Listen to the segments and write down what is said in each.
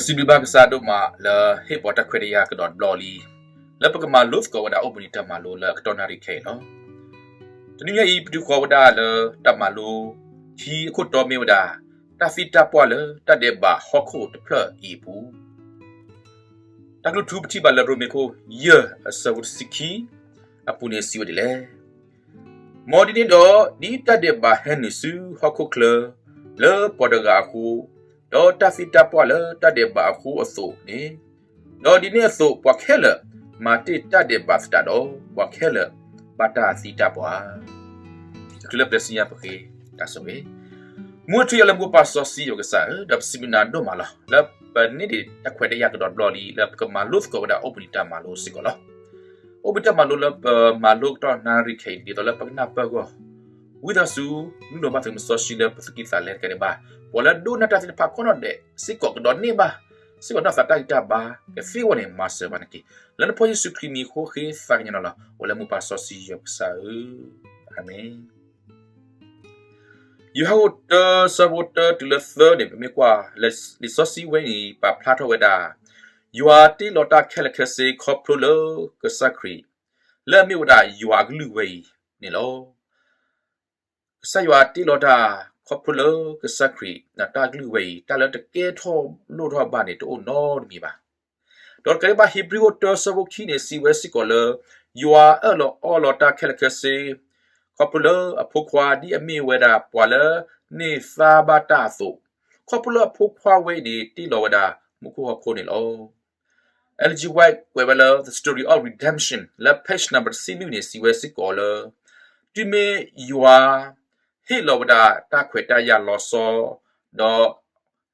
စံးဘျုးဘၣ်ကစၢ်ဒိၣ်မးလၢဟ့ၣ်ပှၤတၢ်ခွဲးတၢ်ယာ်ကဒီးတဘျီလံ, လၢပကမၤလိသကိးဝဲဒၣ်အိၣ်ဘှံးနံၤတၢ်မၤလိလၢအကတီၢ်နၣ်ရံၣ်ခဲအံၤလီၤ. တနံၤညါအံၤ ပတုၤဃီၤဝဲဒၣ်လၢတၢ်မၤလိခံအခိၣ်တီမ့ၢ်ဝဲဒၣ် တၢ်သံတၢ်ပှၢ်လၢတၢ်ဒဲးဘးဟီၣ်ခိၣ်တဖျၢၣ်အံၤအပူၤ တၢ်ကလုၢ်ထူပထံၣ်ဘၣ်လၢရိမ့ၤခိၣ်ယဲၢ် အဆၢဖိတဆံခံအပူၤန့ၣ်စံးဝဲဒ်လဲၣ်. မ်ဒ်န့ၣ်ဒီး ဒ်တၢ်ဒဲးဘးဟဲနုာ်ဆူဟီၣ်ခိၣ်ချၢ လၢပှၤတဂၤအဃိ, ဒီးတၢ်သံတၢ်ပှၢ်လၢတၢ်ဒဲးဘးအဃိအသိးန့ၣ်, ဒီးဒ်န့ၣ်အသိး ပှၤခဲလၢာ်မၤတ့ၢ်တၢ်ဒဲးဘးသတးဒီး ပှၤခဲလၢာ်ဘၣ်တၢ်သံတၢ်ပှၢ်. တချုးလၢပျဲစံညါပဃ့တၢ်ဆိၣ်ဂ့ၤ, မူထူယၤလၢမူပၢ်စီဆှံယွၤကစၢ်ဧၢ, ဒီးပစံးဘျုးနၤဒိၣ်မးလီၤ လၢပန့ၢ်ဒံးတၢ်ခွဲးတၢ်ယာ်ကဒီးတဘျီလံ လၢပကမၤလိသကိးဝဲဒၣ်အိၣ်ဘှံးနံၤတၢ်မၤလိစ့ၢ်ကီးလီၤ. အိၣ်ဘှံးတၢ်မၤလိလၢပမၤလိကတီၢ်နၣ်ရံၣ်ခဲအံၤ ဒ်သိးလၢပကနၢ်ပၢၢ်အဂီၢ်, ဝံသးစူၤ နုာ်လီၤဘၣ်သုးမုၢ်စီဆှံလၢပသူၣ်ကံၢ်သးလဲတကးဒံးဘၣ်, ပှၤလၢဒိးနၢ်တၢ်သ့ၣ်တဖၣ်ကိးနီၢ်ဒဲးစ့ၢ်ကီးကဒီးန့ၢ်ဘၣ်, စ့ၢ်ကီးနီၢ်သးတၢ်ဂံၢ်တၢ်ဘါကသ့အဂီၢ်န့ၣ် မၤစၢၤဘၣ်န့ၣ်တက့ၢ်. လၢနဖိယ့ၣ်ၡူးခရံာ်မံၤအဃိဃ့သးကညီၤနၤလီၤ. အိၣ်လၢမူပၢ်စီဆှံယွၤကစၢ်ဧၢ, အၤမ့ၣ်. ယိၤဟၣ်အခိၣ်တၢ ဆၢဖိတၢတုၤလၢသၢန့ၣ် ပမ့ၢ်ကွၢ်လံာ်စီဆှံဝဲအံၤ ပာ်ဖျါထီၣ်ဝဲဒၣ် ယွၤတ့လီၤတၢ်ခဲလၢာ်ခဲဆ့ခီဖျိလၢကစၢ်ခရံာ်, လၢအမ့ၢ်ဝဲဒၣ်ယွၤအကလုၢ်ဝဲအံၤန့ၣ်လီၤ. ကစၢ်ယွၤတ့လီၤတၢ်ခီဖျိလၢကစၢ်ခရံာ် တၢ်ကလုၢ်ဝဲအံၤ တၢ်လၢတကဲထီၣ်လိၣ်ထီၣ်ဘၣ်န့ၣ် တအိၣ်နီတမံၤဘၣ်. ဒီးတကးဒံးဘၣ် ဧ့ၤဘြံၤအခိၣ်တၢ ဆၢဖိခံန့ၣ် စံးဝဲစ့ၢ်ကီးလၢ ယွၤအၢၣ်လီၤအီလီၤတၢ်ခဲလၢာ်ခဲဆ့ ခီဖျိလၢအဖိခွါ ဒ်အမ့ၢ်ဝဲဒၣ်ပှၤလၢန့ၢ်သါဘၣ်တၢ်အသိး, ခီဖျိလၢအဖိခွါဝဲအံၤန့ၣ် တ့လီၤဝဲဒၣ်မူခိၣ်ဟီၣ်ခိၣ်န့ၣ်လီၤ. Ellen G. White ကွဲးဝဲလၢ The Story of Redemption လၢ page number တဆံနွံန့ၣ် စံးဝဲစ့ၢ်ကီးလၢ တုၤမ့ၢ်ယွၤဟ့ၣ်လီၤဝဲဒၣ်တၢ်ခွဲးတၢ်ယာ်လီၤဆီ ဒီး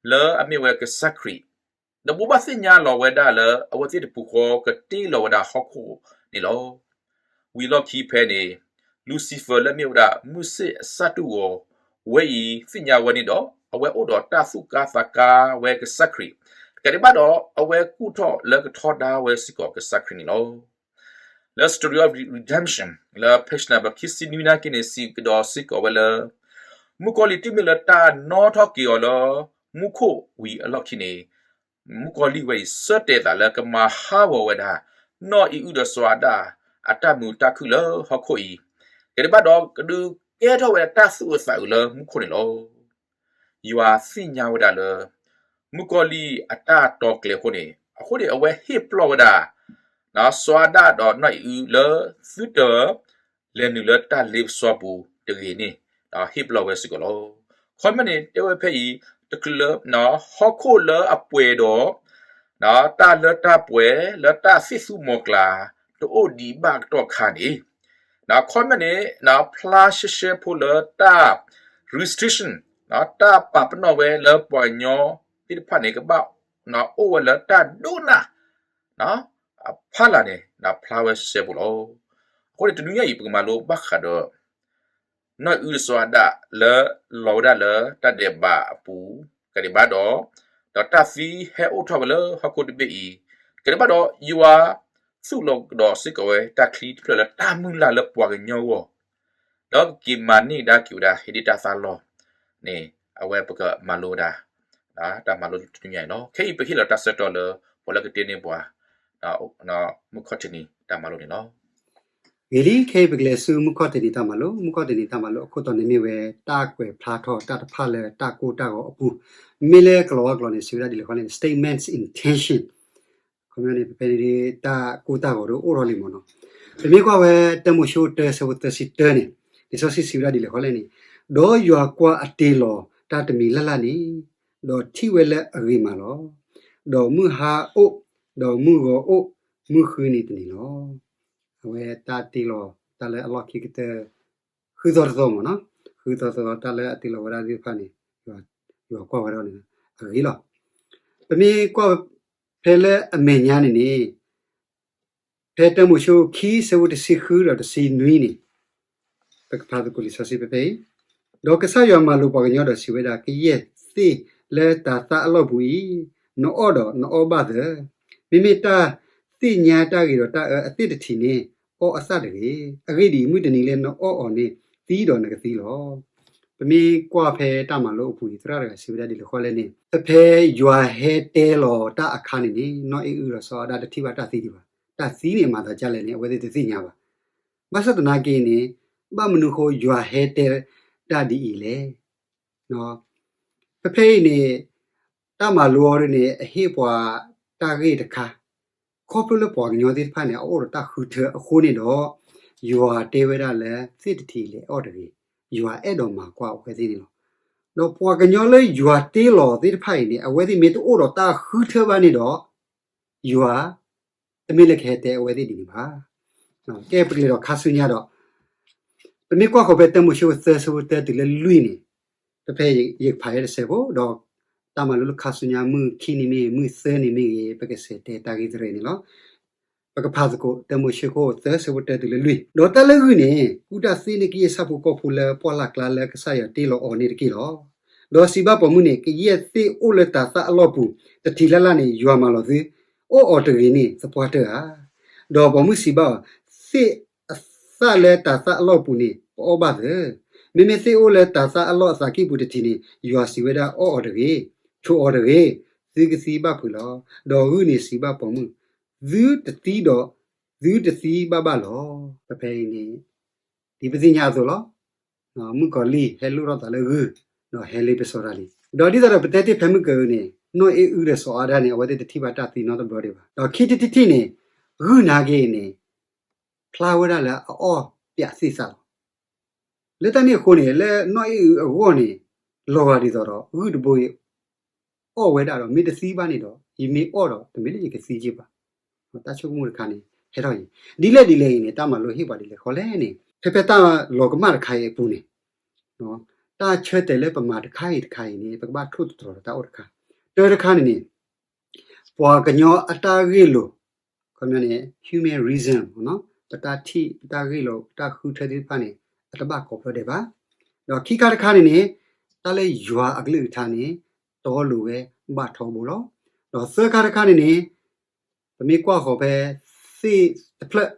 လၢအမ့ၢ်ဝဲကစၢ်ခရံာ်, ဒီးဘိးဘၣ်သ့ၣ်ညါလီၤဝဲဒၣ်လၢ အဝဲသ့ၣ်တပူၤဃီကတ့လီၤဝဲဒၣ်ဟီၣ်ခိၣ်န့ၣ်လီၤ. ဝံၤလီၢ်ခံဖဲန့ၣ် Lucifer လၢအမ့ၢ်ဝဲဒၣ်မုၢ်ဆ့ၣ်အစၢ်တူၢ်ဂီၤဝဲအံၤ သ့ၣ်ညါဝဲန့ၣ်ဒီး အဝဲအိၣ်ဒီးတၢ်သူၣ်ကါသးကါဝဲကစၢ်ခရံာ်, တကးဒံးဘၣ်ဒီး အဝဲကူၣ်ထီၣ်လၢကထီဒါဝဲစ့ၢ်ကီးကစၢ်ခရံာ်န့ၣ်လီၤ. လၢ Story of Redemption လၢ page number ခံဆံနွံနာ်က့န့ၣ် စံးကဒီးစ့ၢ်ကီးဝဲလၢ မုၣ်ကီၤလံၢ်တုၤမ့ၢ်လၢတၢ်နီထီၣ်က့ၤအီၤလၢမူခိၣ်ဝံၤအလီၢ်ခံန့ၣ်, မုၣ်ကီၤလံၢ်ဝဲအံၤ ဆၢတဲာ်သးလၢကမၤဟးဂီၤဝဲဒၣ် နီၢ်အံၤအုဒီးစီၤအၤဒၣ် အတၢ်မုာ်တၢ်ခုၣ်လၢဟီၣ်ခိၣ်အံၤ, တကးဒံးဘၣ်ဒီး ကဒုးကဲထီၣ်ဝဲဒၣ်တၢ်သူၣ်အုးသးအုးလၢမူခိၣ်န့ၣ်လီၤ. ယွၤသ့ၣ်ညါဝဲဒၣ်လၢ မုၣ်ကီၤလံၢ်အတၢ်တီၤကျဲၤအဃိန့ၣ်, အဃိန့ၣ် အဝဲဟ့ၣ်ပျီၢ်ဝဲဒၣ် စီၤအၤဒၣ်ဒီးနီၢ်အံၤအုလၢ သုတ လဲၤနုာ်လၢတၢ်လ့ပစီပူၤတဂ့ၤန့ၣ် ဟ့ၣ်ပျီၢ်ဝဲစ့ၢ်ကီးလီၤ. ခီပညီန့ၣ် တဲဝဲဖဲအံၤ တချုးလၢ ဟီၣ်ခိၣ်လၢအပှဲၤဒီး တၢ်လၢတၢ်ပှဲၤလၢတၢ်သ့ၣ်သူမီၤကျၢ် တအိၣ်ဒံးဘၣ်အကတီၢ်ခါန့ၣ်, ခီပညီန့ၣ် ဖျါရှဲရှဲဖိလၢတၢ် restriction တၢ်ပာ်ပနီၣ်ဝဲလၢပှၤကညီသ့ၣ်တဖၣ်န့ၣ် ကဘၣ်အိၣ်ဝဲလၢတၢ်ဒိကနၣ် အဖီလာ်န့ၣ် ဖျါဝဲရှဲရှဲဖိလီၤ. အဃိန့ၣ် တနွံညါအံၤ ပကမၤလိဘၣ်ဃးဒီး နီၢ်အံၤအုဒီးစီၤအၤဒၣ်လၢလီၤဝဲဒၣ်လၢတၢ်ဒဲးဘးအပူၤ တကးဒံးဘၣ်ဒီး ဒီးတၢ်သံဟဲအိၣ်ထီၣ်ဝဲလၢဟီၣ်ခိၣ်တဘ့ၣ်အံၤ တကးဒံးဘၣ်ဒီး ယွၤသူၣ်လီၤကဒီးစ့ၢ်ကီးဝဲတၢ်ချံတဖျၢၣ်လၢတၢ်မုၢ်လၢ်လၢပှၤကညီအဂီၢ် ဒီးကက့ၤမၤန့ၢ်ကဒါက့ၤဝဲဒၣ် ဟ့ၣ်ဒံးတၢ်သးလီၤန့ၣ် အဝဲပကမၤလိဝဲဒၣ် တၢ်မၤလိတနွံညါအံၤလီၤ. ခဲအံၤပဟ့ၣ်လီၤတၢ်ဆၢကတီၢ်လၢ ပှၤလၢကတ့န့ၢ်ပှၤ မုၢ်ခီၣ်ထံးနံၤတၢ်မၤလိန့ၣ်လီၤ. ဂ့ၤလံ, ခဲအံၤပကလဲၤဆူမုၢ်ခီၣ်ထံးနံၤတၢ်မၤလိ, မုၢ်ခီၣ်ထံးနံၤတၢ်မၤလိအခိၣ်တီန့ၣ်မ့ၢ်ဝဲ တၢ်ကွဲးဖျါထီၣ်တၢ်တဖၣ်လၢတၢ်ကိၢ်တၢ်ဂီၤအပူၤ, မ့ၢ်လၢကလီၤဝါကျိာ်န့ၣ် စံးဝဲဒၣ်ဒ်လဲၣ်ဃီလဲၣ်န့ၣ် statements intention ခီပညီန့ၣ် ပဖဲန့ၣ် တၢ်ကိၢ်တၢ်ဂီၤဒ်အိၣ်ထီၣ်လံမ့ၢ်နီၤ. ပမ့ၢ်ကွၢ်ဝဲတၢမိၤၡ့တၢ ဆၢဖိသၢဆံတၢန့ၣ် လံာ်စီဆှံစံးဝဲဒၣ်ဒ်လဲၣ်ဃီလဲၣ်န့ၣ်, ဒီးယွၤကွၢ်အတ့လီၤတၢ်တမံၤလၢ်လၢ်န့ၣ်, ဒီးထံၣ်ဝဲလၢအဂ့ၤမးလီၤ. ဒီးမုၢ်ဟါအိၣ်, ဒီးမုၢ်ဂီၤအိၣ်, မုၢ်ဃုနံၤတနံၤလီၤ. အဝဲတၢ်တ့လီၤတၢ်လၢအလီၢ်ခံကတၢၢ် ဃုသီတသီမ့ၢ်နီၤ, ဃုသီတသီ တၢ်လၢအတ့လီၤဝဲဒၣ်သ့ၣ်တဖၣ်န့ၣ် ယွၤကွၢ်ဝဲဒၣ်န့ၣ် အဂ့ၤလီၤ. ပမ့ၢ်ကွၢ်ဖဲလၢအမဲာ်ညါန့ၣ်န့ၣ်, ဖဲတၢမိၤၡ့ခံ ဆၢဖိတဆံဃုဒီးတဆံနွံန့ၣ်, ပကဖးသကိးလံာ်စီဆှံဖဲဖဲအံၤ, ဒီးကစၢ်ယွၤမၤလိာ်ပှၤကညီဒီးစံးဝဲဒၣ်, ကယဲၢ်သ့ၣ်လၢတၤသၣ်အလီၢ်ပူၤအံၤ, နအီၣ်ဒီးနအီၣ်ဘၣ်သၢ, မ့မ့ၢ်တၢ်သ့ၣ်ညါတၢ်ဂ့ၤဒီးတၢ်အၢအသ့ၣ်တထံးန့ၣ် အီၣ်အသၣ်တဂ့ၤ. အဂ့ၢ်ဒ်အံၤ, မုၢ်တနံၤလၢနအီၣ်အီၤန့ၣ် သံဒီးနကသံလီၤ. ပမ့ၢ်ကွၢ်ဖဲတၢ်မၤလိအပူၤအံၤ သရၣ်တဂၤစံးဝဲဒၣ်ဒ်လဲၣ်ဃီလဲၣ်န့ၣ်, ဖဲဖဲယွၤဟဲတဲလီၤတၢ်အခါန့ၣ်န့ၣ် နီၢ်အ့ၣ်အုၣ်ဒီးစီၤအၤဒၣ်တထံၣ်ဘၣ်တၢ်သံဒံးဘၣ်. တၢ်သံန့ၣ်အမၤသးဒ်လဲၣ်န့ၣ် အဝဲသ့ၣ်တသ့ၣ်ညါဘၣ်. ဘၣ်ဆၣ်သနာ်က့န့ၣ် ဘၣ်မနုၤဃိယွၤဟဲတဲတၢ်ဒ်အံၤလဲၣ်. ဖဲဖဲအံၤန့ၣ် တၢ်မၤလိအီၤဒ်န့ၣ် အဟ့ၣ်ပှၤတၢ်ဂ့ၢ်တခါ, ခီဖျိလၢပှၤကညီသ့ၣ်တဖၣ်န့ၣ် အအိၣ်ဒီးတၢ်ဃုထၢအဃိန့ၣ်ဒီး ယွၤတဲဝဲဒၣ်လၢသ့ၣ်တထံးလဲၤအီၣ်တဂ့ၤ, ယွၤအဲၣ်ဒိးမၤကွၢ်အဝဲသ့ၣ်န့ၣ်လီၤ. ဒီးပှၤကညီလၢယွၤတ့လီၤသ့ၣ်တဖၣ်အံၤန့ၣ် အဝဲသ့ၣ်မ့ၢ်တအိၣ်ဒီးတၢ်ဃုထၢဘၣ်န့ၣ်ဒီး ယွၤ တမ့ၢ်လၢကဟဲတဲအဝဲသ့ၣ်ဒ်န့ၣ်ဘၣ်. ကဲပကလဲၤဒီးခါဆူညါဒီး ပမ့ၢ်ကွၢ်ဃီၤဖဲတၢမိၤၡ့သၢဆၢဖိတၢတုၤလၢလွံၢ်န့ၣ်, ဖဲဖဲယကဖးယဲတစဲးဖိ, ဒီးတၢ်မၤလိလၢခါဆူညါမုၢ်ခံနံၤမ့ၢ်ဂ့ၤ မုၢ်သၢနံၤမ့ၢ်ဂ့ၤ ပကဆဲးတဲတၢ်ဂ့ၢ်တရံးန့ၣ်လီၤ. ပကဖးသကိးတၢမိၤၡ့ခိၣ်သၢဆၢဖိတၢတုၤလၢလွံၢ်, ဒီးတၢ်လၢဂုၢ်န့ၣ် ကူၣ်တၢ်သ့န့ၢ်ကယဲၢ်ဆၣ်ဖိကီၢ်ဖိလၢပှၢ်လၢ်ကျါလၢကစၢ်ယွၤတ့လီၤအီၤန့ၣ်တက့ၢ်လီၤ. ဒီးစံးဘၣ်ပိာ်မုၣ်န့ၣ်, ကယဲၢ်သ့ၣ်အိၣ်လၢတၤသၣ်အလီၢ်ပူၤ တထံးလၢ်လၢ်န့ၣ် ယွၤမၤလီၤသု, အီၣ်အီၤတဂ့ၤန့ၣ် သပှၢ်တၢၢ်ဧါ. ဒီးပိာ်မုၣ်စံးဘၣ်အီၤ, သ့ၣ်အသၣ်လၢတၤသၣ်အလီၢ်ပူၤန့ၣ် ပအီၣ်ဘၣ်သၢ, မ့မ့ၢ်သ့ၣ်အိၣ်လၢတၤသၣ်အလီၢ်အသးကံၢ်ပူၤတထံးန့ၣ် ယွၤစံးဝဲဒၣ်အီၣ်အီၤတဂ့ၤ, ဆိးအီၤတဂ့ၤ, သုကသံဘၣ်ဖုးလီၤ. ဒီးဂုၢ်န့ၣ်စံးဘၣ်ပိာ်မုၣ်, သုတသံဒီး သုတသံဘၣ်ဘၣ်လီၤ. ဖဲဖဲအံၤန့ၣ် ဒ်ပသ့ၣ်ညါအသိးလီၤ. မုၣ်ကီၤလံၢ်ဟဲလိၣ်ထီၣ်သးလၢဂုၢ်, ဒီးဟဲလ့ပစီၤတၢ်လံ. ဒီးဒ်သိးဒီးပတဲတ့ၢ်ဖဲမုၢ်ကၢၤန့ၣ် နီၢ်အ့ၣ်အုၣ်ဒီးစီၤအၤဒၣ်န့ၣ် အဝဲသ့ၣ်တထံၣ်ဘၣ်တၢ်သံနီတဘျီဒံးဘၣ်. ဒီးခံထံၣ်တထံၣ်န့ၣ် ဂုၢ်နာ်က့ၤန့ၣ် ဖျါဝဲဒၣ်လၢအအီၣ်ပၠးသ့ၣ်သၣ်လီၤ. လၢတၢ်န့ၣ်အဃိန့ၣ် လၢနီၢ်အ့ၣ်အုၣ်အဂီၢ်န့ၣ် လီၤဂာ်ဒ်သိးဒီး ဂုၢ်တဘိအံၤ အီၣ်ဝဲဒၣ်ဒီး မ့ၢ်တသံဘၣ်န့ၣ်ဒီး ယမ့ၢ်အီၣ်ဒီး တမ့ၢ်လၢယကသံက့ဘၣ်. တၢ်ဆိကမိၣ်တခါန့ၣ် ဟဲထီၣ်အံၤ ဒ်လဲၣ်ဒ်လဲၣ်အံၤန့ၣ် တၢ်မၤလိဟ့ၣ်ပှၤဒ်လဲၣ်ဃီလဲၣ်န့ၣ် ဖဲဖဲတၢ်လီၤကမၣ်တခါအံၤအပူၤန့ၣ် တၢ်ဆၢတဲာ်လၢပမၤတခါအံၤတခါအံၤန့ၣ် ပကဘၣ်ထိၣ်သတြီၤဒီးတၢ်အိၣ်တခါ, တၢတခါန့ၣ်န့ၣ် ပှၤကညီအတၢ်ဂ့ၢ်လိာ်, ခီပညီန့ၣ် human reason ပတၢ်ထံၣ် ပတၢ်ဂ့ၢ်လိာ် ပတၢ်ဃုထၢသ့ၣ်တဖၣ်န့ၣ် အတဘၣ်ကိးဖျိဒဲးဘၣ်. ဒီးခံခါတခါန့ၣ်န့ၣ် တၢ်လၢယွၤအကလုၢ်ကထါန့ၣ် တီလိၤဝဲဘၣ်ထီဘိလီၤ. ဒီးသၢခါတခါန့ၣ်န့ၣ် ပမ့ၢ်ကွၢ်ဃီၤဖဲ သ့ၣ်တဖျၢၣ်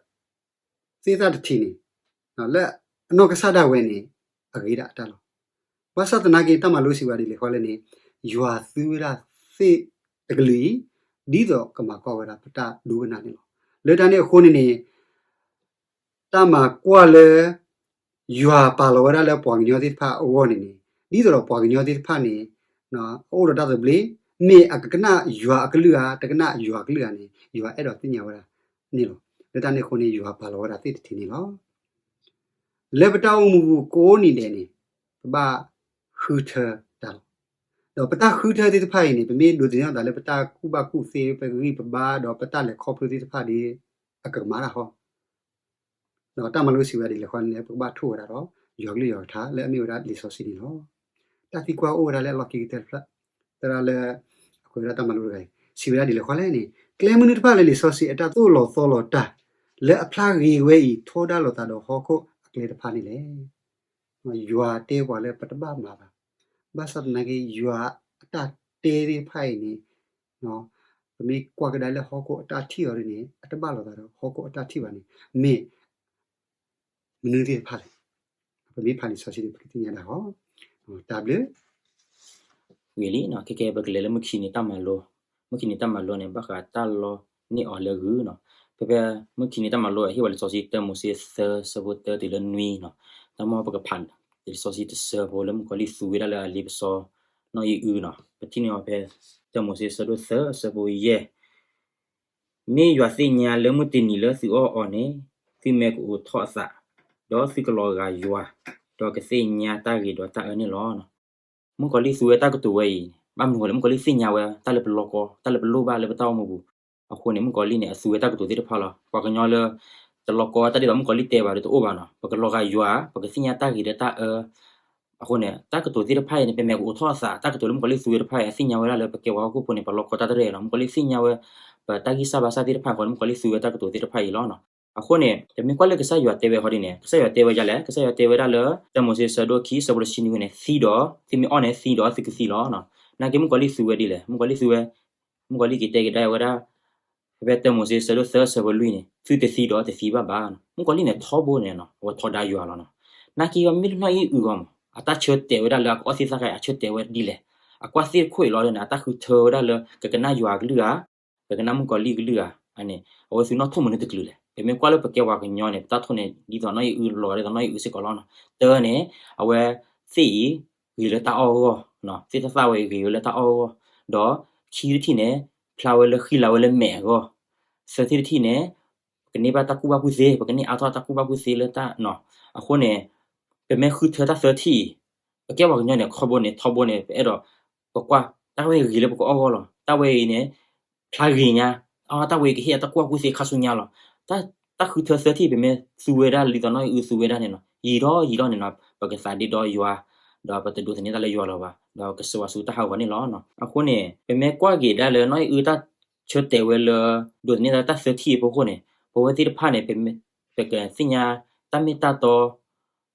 သ့ၣ်သၣ်တထံးန့ၣ် လၢအနီၢ်ကစၢ်ဒၣ်ဝဲန့ၣ် အဂ့ၤဒၣ်အတၢ်လီၤ. ဘၣ်ဆၣ်သနာ်က့ တၢ်မၤလိစံးဝဲဒၣ်ဒ်လဲၣ်ဃီလဲၣ်န့ၣ် ယွၤသူဝဲဒၣ်သ့ၣ်တကလုာ်အံၤ ဒ်သိးကမၤကွၢ်ဝဲဒၣ်ပတၢ်ဒိကနၣ်န့ၣ်လီၤ. လၢတၢ်န့ၣ်အဃိန့ၣ်န့ၣ် တၢ်မၤကွၢ်လၢ ယွၤပာ်လီၤဝဲဒၣ်လၢပှၤကညီသ့ၣ်တဖၣ်အဂီၢ်န့ၣ်န့ၣ် ဒ်သိးဒီးပှၤကညီသ့ၣ်တဖၣ်န့ၣ် အအိၣ်ဒီးတၢ်သဘျ့, မ့ၢ်အကကနၣ်ယွၤအကလုၢ်ဧါ တကနၣ်ယွၤအကလုၢ်ဧါန့ၣ် ယွၤအဲၣ်ဒိးသ့ၣ်ညါဝဲဒၣ်န့ၣ်လီၤ. လၢတၢ်န့ၣ်အဃိန့ၣ် ယွၤပာ်လီၤဝဲဒၣ်သ့ၣ်တထံးန့ၣ်လီၤ. လၢပတၢ်အိၣ်မူပူၤကိးနံၤဒဲးန့ၣ် ပဘၣ်ဃုထၢတၢ်လီၤ. ဒီးပတၢ်ဃုထၢသ့ၣ်တဖၣ်အံၤန့ၣ် ပမ့ၢ်ဒိးသန့ၤထီၣ်သးလၢပတၢ်ကူၣ်ဘၣ်ကူၣ်သ့ ပဂံၢ်ပဘါ ဒီးပတၢ်လဲၤခီဖျိသ့ၣ်တဖၣ်ဒီး အကမၤတၢ်ဃီ ဒီးတၢ်မၤလိစံးဝဲဒၣ်ဒ်လဲၣ်ဃီန့ၣ် ပကဘၣ်ထိၣ်ဝဲဒၣ်ဒီး ယွၤကလုၢ်ယွၤကထါလၢအမ့ၢ်ဝဲဒၣ်လံာ်စီဆှံန့ၣ်လီၤ. တၢ်သံကွၢ်အိၣ်ဝဲဒၣ်လၢအလီၢ်ခံကတၢၢ်တဖျၢၣ်, သရၣ်လၢ အကွဲးဝဲဒၣ်တၢ်မၤလိတဂၤအံၤ စံးဝဲဒၣ်ဒ်လဲၣ်ဃီလဲၣ်န့ၣ် ကျဲမနုၤတဖၣ်လၢလံာ်စီဆှံအတၢ်သိၣ်လီၤသီလီၤတၢ် လၢအဖျါဂ့ၤဝဲအံၤ ထီဒါလိာ်သးဒီးဟီၣ်ခိၣ်အကျဲတဖၣ်န့ၣ်လဲၣ်. ယွၤတဲပှၤလၢပတဘၣ်မၤဘၣ်. ဘၣ်ဆၣ်သနာ်က့ ယွၤအတၢ်တဲသ့ၣ်တဖၣ်အံၤန့ၣ် ပမ့ၢ်ကွၢ်ကဒါလၢဟီၣ်ခိၣ်အတၢ်ထံၣ်အီၤဒ်န့ၣ် အတဘၣ်လိာ်သးဒီးဟီၣ်ခိၣ်အတၢ်ထံၣ်ဘၣ်န့ၣ် မ့ၢ်မနုၤသ့ၣ်တဖၣ်လဲၣ်. ပမ့ၢ်ဖးလံာ်စီဆှံန့ၣ် ပကသ့ၣ်ညါဒၣ်ဃီ တၢ်ဘျုး ဂ့ၤလံ, ခဲကဲ ပကလဲၤလၢမုၢ်ခံနံၤတၢ်မၤလိ, မုၢ်ခံနံၤတၢ်မၤလိန့ၣ် ဘၣ်ဃးတၢ်လီန့ၢ်အီၤလၢဂုၢ်နီၤ. ဖဲဖဲမုၢ်ခံနံၤတၢ်မၤလိ အဟ့ၣ်ဝဲလံာ်စီဆှံ တၢမိၤၡ့ သၢ ဆၢဖိ တၢ တုၤလၢ နွံနီၤ. တၢ်မ့ၢ်ပကဖး လံာ်စီဆှံတဆၢဖိ လၢမုၣ်ကီၤလံၢ်သူဝဲဒၣ်လၢအလ့ပစီ နီၢ်အံၣ်အုၣ်နီၤ. ပထံၣ်န့ၢ်အီၤဖဲ တၢမိၤၡ့ ဆၢဒိၣ် သၢ ဆၢဖိ ယဲၢ် မ့ၢ်ယွၤသ့ၣ်ညါလၢမုၢ်တနံၤလၢသုအီၣ်အီၤန့ၣ် သုမဲာ်ကအိးထီၣ်အသး, ဒီးသုကလီၤဂာ်ယွၤ, ဒီးကသ့ၣ်ညါတၢ်ဂ့ၤဒီးတၢ်အၢန့ၣ်လီၤ. မုၣ်ကီၤလံၢ်သူဝဲတၢ်ကတိၤဝဲအံၤ ဘၣ်မနုၤအဃိလဲၣ်, မုၣ်ကီၤလံၢ်သ့ၣ်ညါဝဲ တၢ်လၢပလီကီ, တၢ်လၢပလိၣ်ဘၣ်လၢပတၢ်အိၣ်မူပူၤ. အဃိန့ၣ် မုၣ်ကီၤလံၢ်န့ၣ် အသူဝဲတၢ်ကတိၤသ့ၣ်တဖၣ်လီၤ. ပှၤကညီလၢ တလီကီတၢ်ဒ်သိးမုၣ်ကီၤလံၢ်တဲဘၣ်ဒီးတအိၣ်ဘၣ်နီၤ. ပကလီၤဂာ်ယွၤ, ပကသ့ၣ်ညါတၢ်ဂ့ၤဒီးတၢ်အၢ အဃိန့ၣ် တၢ်ကတိၤသ့ၣ်တဖၣ်အံၤန့ၣ် ပမဲာ်ကအိးထီၣ်အသး, တၢ်ကတိၤလၢမုၣ်ကီၤလံၢ်သူဝဲတဖၣ်အံၤ အသ့ၣ်ညါဝဲဒၣ်လၢပကဲပှၤဟီၣ်ခိၣ်ဖိန့ၣ် ပလီကီတၢ်တရဲၣ်လီၤ. မုၣ်ကီၤလံၢ်သ့ၣ်ညါဝဲ ပတၢ်ဂံၢ်စၢ်ဘါစၢ်သ့ၣ်တဖၣ်အဃိန့ၣ် မုၣ်ကီၤလံၢ်သူဝဲတၢ်ကတိၤသ့ၣ်တဖၣ်အံၤလီၤ. အဃိန့ၣ် ပမ့ၢ်ကွၢ်လၢကစၢ်ယွၤတဲဝဲဃီဒ်န့ၣ် ကစၢ်ယွၤတဲဝဲဒ်လဲၣ်, ကစၢ်ယွၤတဲဝဲဒၣ်လၢ တၢမိၤၡ့ ဆၢဒိၣ်ခံ ဆၢဖိတဆံနွံန့ၣ် သံဒီး, သုမ့ၢ်အီၣ်န့ၣ်သံဒီးသုကသံလီၤ. နာ်က့မုၣ်ကီၤလံၢ်သူဝဲဒ်လဲၣ်, မုၣ်ကီၤလံၢ်သူဝဲ မုၣ်ကီၤလံၢ်က့ၤတဲကဒါဝဲဒၣ် ဖဲဖဲတၢမိၤၡ့ ဆၢဒိၣ်သၢ ဆၢဖိလွံၢ်န့ၣ် သုတသံဒီးတသံဘၣ်ဘၣ်. မုၣ်ကီၤလံၢ်န့ၣ်ထီဘိန့ၣ်နီၤ အဝဲထီဒါယွၤလီၤနီၤ. နာ်က့ဝဲမ့ၢ်လၢနီၢ်အံၣ်အုၣ်ဂီၢ်မး အတၢ်ဆၢတဲာ်ဝဲဒၣ်လၢအကအီၣ်သ့ၣ်သၣ်ခါအံၤ အဆၢတဲာ်ဝဲဒ်လဲၣ်. အကွၢ်သ့ၣ်တခိၣ်အံၤလီၤန့ၣ် အတၢ်ဃုထၢဝဲဒၣ်လၢ ကကနၣ်ယွၤအကလုၢ်ဧါ, ကကနၣ်မုၣ်ကီၤလံၢ်အကလုၢ်ဧါ, အန့ၣ် အဝဲသုနီၣ်ထိၣ်မနုၤတကလုာ်လဲၣ်. ပမ့ၢ်ကွၢ်လၢပကဲပှၤကညီန့ၣ် ပတၢ်ထိၣ်န့ၣ် ဒ်သိးနီၣ်အံၣ်အုလီၤ ဒ်သိးနီၣ်အံၣ်အုစ့ၢ်ကီးလီၤနီၤ. တၢန့ၣ် အဝဲသ့ၣ်အံၤ ဂ့ၤလၢတၢ်အီၣ်အဂီၢ်, သ့ၣ်တၢ်သၣ်ဝဲအံၤဂ့ၤဝဲလၢတၢ်အီၣ်အဂီၢ်, ဒီးခံတထံၣ်န့ၣ် ဖျါဝဲလၢဃံလၤဝဲလၢမဲာ်အဂီၢ်, သၢထံၣ်တထံၣ်န့ၣ် ပကန့ၢ်ဘၣ်တၢ်ကူၣ်ဘၣ်ကူၣ်သ့, ပကန့ၢ်အါထီၣ်တၢ်ကူၣ်ဘၣ်ကူၣ်သ့လၢတၢ်နီၤ. အဃိန့ၣ် ပမ့ၢ်ဃုထၢတၢ်သၢထံၣ်အံၤ, ပကဲပှၤကညီန့ၣ် ခီဘိန့ၣ် ထီဘိန့ၣ် ပအဲၣ်ဒိး ပကွၢ် တၢ်ဝဲအံၤဂ့ၤလၢပကအီၣ်အဂီၢ်လီၤ. တၢ်ဝဲအံၤန့ၣ် ဖျါဂ့ၤညါ, အတၢ်ဝဲအံၤကဟ့ၣ်အတၢ်ကူၣ်ဘၣ်ကူၣ်သ့ခါဆူညါလီၤ. တၢ်ဃုထၢသၢထံၣ် ပမ့ၢ်သူဝဲဒၣ်ဒ်သိးနီၣ်အံၣ်အုသူဝဲဒၣ်န့ၣ်နီၤ, ယံာ်ထီၣ်ယံာ်ထီၣ်န့ၣ်နီၤ ပကသးဒ့ဒီယွၤ, ဒီးပတဒိးသန့ၤတၢ်လၢယွၤလၢၤဘၣ်, ဒီးကစၢ်ယွၤဆူတၢ်ဟးဂီၤန့ၣ်လီၤ. အဃိန့ၣ် ပမ့ၢ်ကွၢ်က့ၤဒၣ်လၢနီၣ်အံၣ်အုတၢ်ဆၢတဲာ်ဝဲလၢ ဒိးသန့ၤတၢ်သၢထံၣ်အဖီခိၣ်န့ၣ် ပဝဲသ့ၣ်တဖၣ်န့ၣ် ပကသ့ၣ်ညါတၢ်မ့ၢ်တၢ်တီ,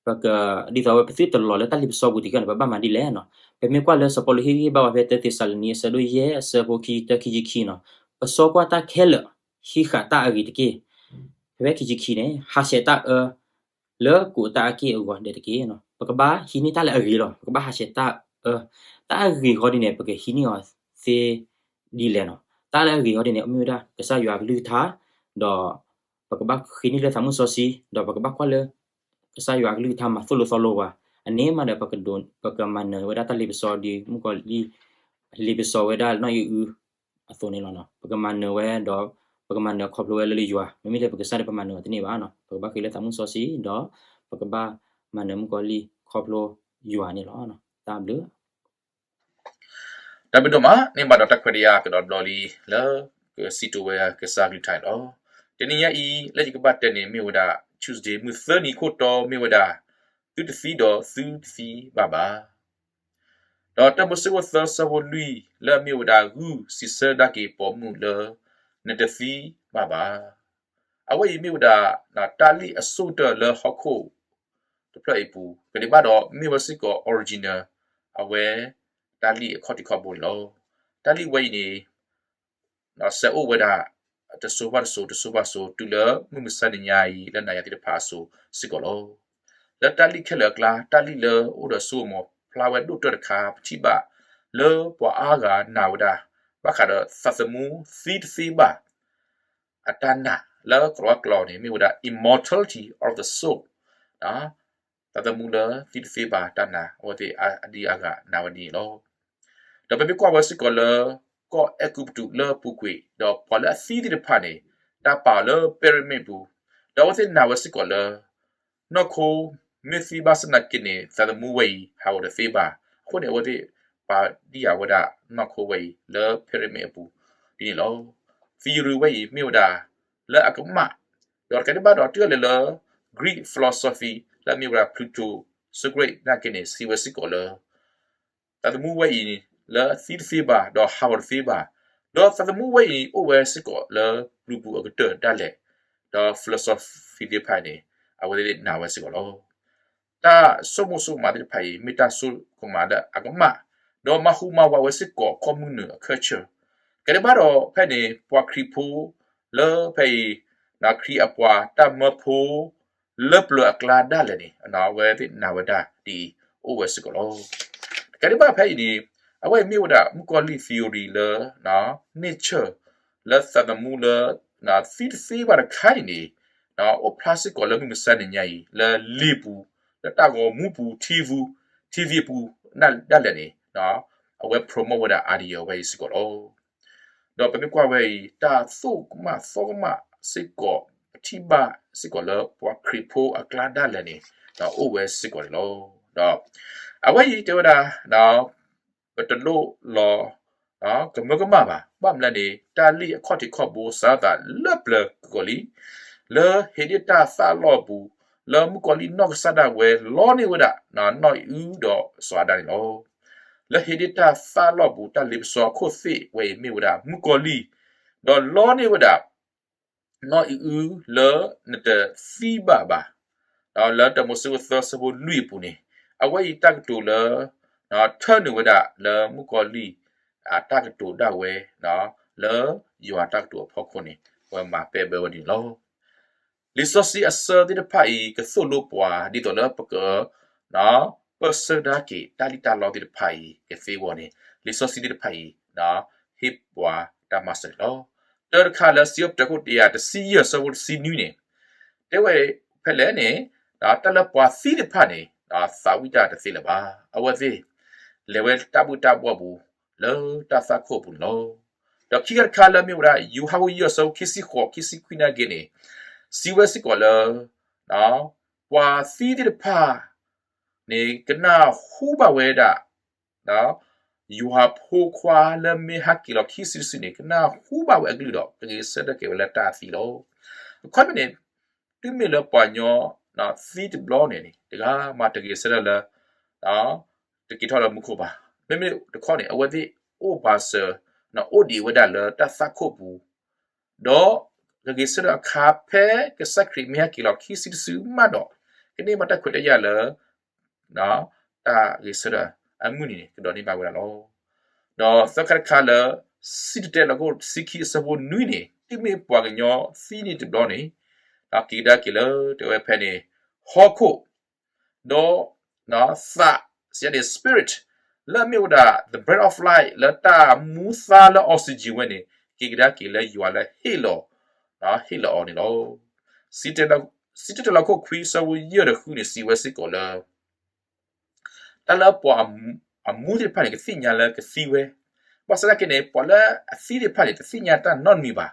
ပက ဒ်သိးဝဲပသုတလီၤလၢတၢ်လ့ပစီပူၤတက့ၢ်န့ၣ် ပဘၣ်မၤဒ်လဲၣ်နီၤ. ပမ့ၢ်ကွၢ်လၢစီၤပီလူးဟ့ၣ်ဂံၢ်ဟ့ၣ်ဘါဝဲဖဲတၢသ့းစၤလနံ အဆၢဒိၣ်ယဲၢ် အဆၢဖိခံဆံတၢ ခံဆံခံနီၤ, ပဆှီကွၢ်တၢ်ခဲလၢာ် ဟံးဃာ်တၢ်အဂ့ၤတက့ၢ်. ဖဲခံဆံခံန့ၣ် ဟးဆှဲးတၢ်အၢ လၢကိးတၢ်အက့ၢ်အဂီၤဒဲးတက့ၢ်နီၤ. ပကဘၣ်ဟံးန့ၢ်တၢ်လၢအဂ့ၤလီၤ. ပကဘၣ်ဟးဆှဲးတၢ်အၢ, တၢ်အဂ့ၤဃီဒ်န့ၣ် ပကဟံးန့ၢ်အီၤသ့ဒ်လဲၣ်နီၤ. တၢ်လၢအဂ့ၤဃီဒ်န့ၣ် မ့ၢ်ဝဲဒၣ် ကစၢ်ယွၤအကလုၢ်ကထါ, ဒီး ပကဘၣ်ဃ့န့ၢ်လၢသးမုၢ်စီဆှံ, ဒီးပကဘၣ်ကွၢ်လၢ ကစၢ်ယွၤအကလုၢ်ကထါမၤသိၣ်လိသီလိပှၤ, အန့ၣ်မးဒီး ပကမၤနၢၤဝဲဒၣ်တၢ်လ့ပစီဒ်မုၣ်ကီၤလံၢ် လ့ပစီဝဲဒၣ်နီၣ်အံၣ်အု အသိးန့ၣ်လီၤ. ပကမၤနၢၤဝဲဒီး ပကမၤနၢၤခီဖျိဝဲလၢယွၤ, မ့မ့ၢ်လၢပကစၢ်ဒီးပမၤနၢၤအီၤတန့ၢ်ဘၣ်နီၤ. ပကဘၣ်ဃ့လၢသးမုၢ်စီဆှံ, ဒီးပကဘၣ်မၤနၢၤမုၣ်ကီၤလံၢ်ခီဖျိယွၤန့ၣ်လီၤ. တၢ်ဘျုး တၢ်ဘျုးဒိၣ်မး, န့ၢ်ဘၣ်ဒီးတၢ်ခွဲးတၢ်ယာ်ကဒီးတဘျီလံ လၢကစံးထီၣ်ဝဲကစၢ်ကလုၢ်ကထါန့ၣ်လီၤ. တနံၤညါအံၤ လၢယကဘၣ်တဲန့ၣ်မ့ၢ်ဝဲဒၣ် Tuesday မုၢ်သၢနံၤခိၣ်တီမ့ၢ်ဝဲဒၣ် သုတသံဒီးသုတသံဘၣ်ဘၣ်. ဒီးတၢမိၤၡ့ခိၣ်သၢဆၢဖိလွံၢ် လၢအမ့ၢ်ဝဲဒၣ် ဂုၢ်စံးဆၢဒၣ်က့ၤပိာ်မုၣ်လၢ နတသံဘၣ်ဘၣ်. အဝဲအံၤမ့ၢ်ဝဲဒၣ် တၢ်လံၣ်အဆိကတၢၢ်လၢဟီၣ်ခိၣ်တဖျၢၣ်အံၤပူၤ, ကဒံးဘၣ်ဒီးမ့ၢ်ဝဲစ့ၢ်ကီး original အဝဲ တၢ်လံၣ်အခီၣ်ထံးခီၣ်ဘိန့ၣ်လီၤ. တၢ်လံၣ်ဝဲအံၤန့ၣ် စဲးအိၣ်ဝဲဒၣ် တစိၤဘၣ်တစိၤ တစိၤဘၣ်စိၤ တုၤလၢမုၢ်မဆါတနံၤညါအံၤ လၢနၤယၤသ့ၣ်တဖၣ်အစိၤစ့ၢ်ကီးလီၤ. လၢတၢ်လံၣ်ခဲလၢာ်အကျါ တၢ်လံၣ်လၢအိၣ်ဒီးစိကမီၤဖျါဝဲဒိၣ်တၢၢ်တခါ ပထံၣ်ဘၣ်လၢပှၤအါဂၤနာ်ဝဲဒၣ် ဘၣ်ဃးဒီးသးသမူသံတသ့ဘၣ် အတၢ်နာ် လၢကီၤလၤဝါကျိာ်န့ၣ် မ့ၢ်ဝဲဒၣ် immortality of the soul သးသမူလၢသံတသ့ဘၣ်တၢ်နာ် အဝဲသ့ၣ်အဒံအါဂၤနာ်ဝဲဒ်န့ၣ်လီၤ. ဒီးပမ့ၢ်ကွၢ်ဝဲစ့ၢ်ကီးလၢ ကီၢ်အဲၤကူပတူးလၢအပူၤကွံာ် ဒီးပှၤလၢအသံသ့ၣ်တဖၣ်န့ၣ် တၢ်ပာ်အီၤလၢ pyramid ပူၤ, ဒီးအဝဲသ့ၣ်နာ်ဝဲစ့ၢ်ကီးလၢ နီၢ်ခိမ့ၢ်သံဘၣ်ဆၣ်သနာ်က့န့ၣ် သးသမူဝဲအံၤ ဟးဂီၤတသ့ဘၣ်. အဃိန့ၣ် အဝဲသ့ၣ်ပာ်ဒံးယၤဝဲဒၣ်နီၢ်ခိဝဲအံၤလၢ pyramid အပူၤဒ်န့ၣ်လီၤ. theory ဝဲအံၤမ့ၢ်ဝဲဒၣ် လၢအကမၣ်, ဒီးတကးဒံးဘၣ်ဒီးတုၤဒၣ်လဲာ်လၢ Greek philosophy လၢအမ့ၢ်ဝဲဒၣ် Plato, Socrates သနာ်က့န့ၣ် စံးဝဲစ့ၢ်ကီးလၢ သးသမူဝဲအံၤ လၢသံတသ့ဘၣ် ဒီးဟးဂီၤတသ့ဘၣ်, ဒီးသးသမူဝဲအံၤ အိၣ်ဝဲစ့ၢ်ကီးလၢပျုၤပူၤအကတၢၢ်ဒၣ်လဲာ်, ဒီး philosophy သ့ၣ်တဖၣ်န့ၣ် အဝဲသ့ၣ်နာ်ဝဲစ့ၢ်ကီးလီၤ. တၢ်ဆိကမိၣ်ဆိကမးသ့ၣ်တဖၣ်အံၤ မ့ၢ်တၢ်ဆိကမးလၢအကမၣ်, ဒီးမၤဟူးမၤဝးဝဲစ့ၢ်ကီး ကီၢ်မုၢ်နုာ်အခၢၣ်ဆၢၣ်, တကးဒံးဘၣ်ဒီး ဖဲန့ၣ် ပှၤခရံာ်ဖိလၢဖဲအံၤ ခရံာ်အပှၤတၢ်မၢဖိ လၢပျၢၤအကျါဒၣ်လဲာ်န့ၣ် အဝဲသ့ၣ်နာ်ဝဲဒၣ်ဒ်အံၤ အိၣ်ဝဲစ့ၢ်ကီးလီၤ. တကးဒံးဘၣ်ဖဲအံၤန့ၣ် အဝဲအံၤမ့ၢ်ဝဲဒၣ် မုၣ်ကီၤလံၢ် theory လၢ nature လၢသးသမူလၢ သံတသ့ဘၣ်တခါအံၤန့ၣ် အိၣ်ဖျါစ့ၢ်ကီးလၢမုၢ်မဆါနံၤညါအံၤ လၢလံာ်ပူၤ, လၢတၢ်ဂီၤမူပူၤ, TV, TV အပူၤဒၣ်လဲာ်န့ၣ် အဝဲ promote ဝဲဒၣ် idea ဝဲအံၤစ့ၢ်ကီးလီၤ. ဒီးပမ့ၢ်ကွၢ်ဝဲအံၤ တၢ်သိၣ်ကမၣ်သီကမၣ်စ့ၢ်ကီး ပထံၣ်ဘၣ်စ့ၢ်ကီးလၢပှၤခရံာ်ဖိအကျါဒၣ်လဲာ်န့ၣ် အိၣ်ဝဲစ့ၢ်ကီးန့ၣ်လီၤ. ဒီးအဝဲအံၤတဲဝဲဒၣ် ပတလိၣ်လီၤ ကမၢကမၣ်ဘၣ်. ဘၣ်မနုၤလဲၣ်န့ၣ် တၢ်လံၣ်အခီၣ်ထံးခီၣ်ဘိစးထီၣ်သးလၢပျၢၤကကီၤလံ, လၢဟ့းဒ့ၣ်တၢ်သၣ်လီၢ်အပူၤ လၢမုၣ်ကီၤလံၢ်နီၢ်ကစၢ်ဒၣ်ဝဲလီန့ၢ်ဝဲဒၣ် နီၢ်အံၣ်အုဒီးစီၤအၤဒၣ်န့ၣ်လီၤ. လၢဟ့းဒ့ၣ်တၢ်သၣ်လီၢ်အပူၤ တၢ်လ့ပစီအခိၣ်သ့ၣ်ဝဲအံၤမ့ၢ်ဝဲဒၣ် မုၣ်ကီၤလံၢ် ဒီးလီန့ၢ်ဝဲဒၣ် နီၢ်အံၣ်အုလၢနတသံဘၣ်ဘၣ်. ဒီးလၢတၢမိၤၡ့သၢဆၢဖိလွံၢ်အပူၤန့ၣ် အဝဲအံၤတၢ်ကတိၤလၢ ထၢနုာ်ဝဲဒၣ်လၢမုၣ်ကီၤလံၢ် အတၢ်ကတိၤဒၣ်ဝဲ လၢယွၤတၢ်ကတိၤအဖီခိၣ်န့ၣ် အဝဲမၤပဲာ်ဘၢဝဲဒ်န့ၣ်လီၤ. လံာ်စီဆှံအဆၢသ့ၣ်တဖၣ်အံၤ ကသိၣ်လိပှၤဒ်သိးလၢပက ပၢၢ်ဆၢကဒါက့ၤတၢ်လံၣ်တၢ်လီသ့ၣ်တဖၣ်အံၤကသ့အဂီၢ်န့ၣ် လံာ်စီဆှံသ့ၣ်တဖၣ်အံၤ ဟ့ၣ်ပှၤတၢ်မၤစၢၤန့ၣ်လီၤ. တၢတခါလၢစံးထီၣ်ပတြၢၤခိၣ်တကယၤတဆံယဲၢ် အဆၢဖိတဆံနွံန့ၣ် တဲဝဲဖဲလဲၣ်န့ၣ် တၢ်လၢပှၤသံသ့ၣ်တဖၣ်န့ၣ် သးဝံၣ်တၢ်တသ့လၢၤဘၣ်. အဝဲသ့ၣ် လဲၤဝဲတၢ်ဘှ့ၣ်တၢ်ဘှီၣ်ပူၤ လၢတၢ်သွၣ်ခိၣ်ပူၤန့ၣ်လီၤ. ဒီးခံခါတခါလၢမ့ၢ်ဝဲဒၣ် ယိၤဟၣ်ခိၣ်ယဲၢ် အဆၢဖိခံဆံဃိး ခံဆံခွံနာ်က့န့ၣ် စံးဝဲစ့ၢ်ကီးလၢ ပှၤသံသ့ၣ်တဖၣ်န့ၣ် ကနၢ်ဟူဘၣ်ဝဲဒၣ် ယွၤဖိခွါလၢမ့ၢ်ဟဲက့ၤလီၤခံစုတစုန့ၣ် ကနၢ်ဟူဘၣ်ဝဲအကလုၢ်ဒီး ကဂဲၤဆၢထၢၣ်က့ၤဝဲလၢတၢ်သံလီၤ. အခီပညီန့ၣ် တုၤမ့ၢ်လၢပှၤကညီသံတဘျီန့ၣ်န့ၣ် တဂၤမးတဂဲၤဆၢထၢၣ်လၢ တက့ၤထီၣ်လၢမူခိၣ်ဘၣ်. မ့မ့ၢ်တခီန့ၣ် အဝဲသ့ၣ်အိၣ်ပာ်စၢၤ အိၣ်ဒံးဝဲဒၣ်လၢတၢ်သွၣ်ခိၣ်ပူၤ ဒီးကဂဲၤဆၢထၢၣ်အခါဖဲကစၢ်ခရံာ်မ့ၢ်ဟဲက့ၤလီၤခံစုတစုမးဒီး ကန့ၢ်ဘၣ်တၢ်ခွဲးတၢ်ယာ်လၢ တၢ်ဂဲၤဆၢထၢၣ်အမုၢ်နံၤန့ၣ် ကဒိးန့ၢ်ဘၣ်ဝဲဒၣ်လီၤ. ဒီးသၢခါတခါလၢ စံၣ်တဲၤတဲလီၤခိၣ်တဆံခံ အဆၢဖိနွံန့ၣ် တုၤမ့ၢ်ပှၤကညီသံန့ၣ်တဘျီန့ၣ် က့ၤကဒါက့ၤလၢတဲဝဲဖဲန့ၣ် ဟီၣ်ခိၣ် ဒီး သး စံးန့ၣ် spirit လၢအမ့ၢ်ဝဲဒၣ် the breath of life လၢတၢ်မူသါလၢ oxygen ဝဲန့ၣ် က့ၤကဒါက့ၤလၢယွၤလၢဟ့ၣ်လီၤ ဟ့ၣ်လီၤအီၤန့ၣ်လီၤ. စံၣ်တဲၤတဲလီၤခိၣ်ခွံ အဆၢဖိယဲၢ်ဒီးဃုန့ၣ် စံးဝဲစ့ၢ်ကီးလၢ တၢ်လၢပှၤအမူသ့ၣ်တဖၣ်န့ၣ် ကသ့ၣ်ညါလၢကသံဝဲ, ဘၣ်ဆၣ်သနာ်က့န့ၣ် ပှၤလၢအသံသ့ၣ်တဖၣ်န့ၣ် တသ့ၣ်ညါတၢ်နီတမံၤဘၣ်.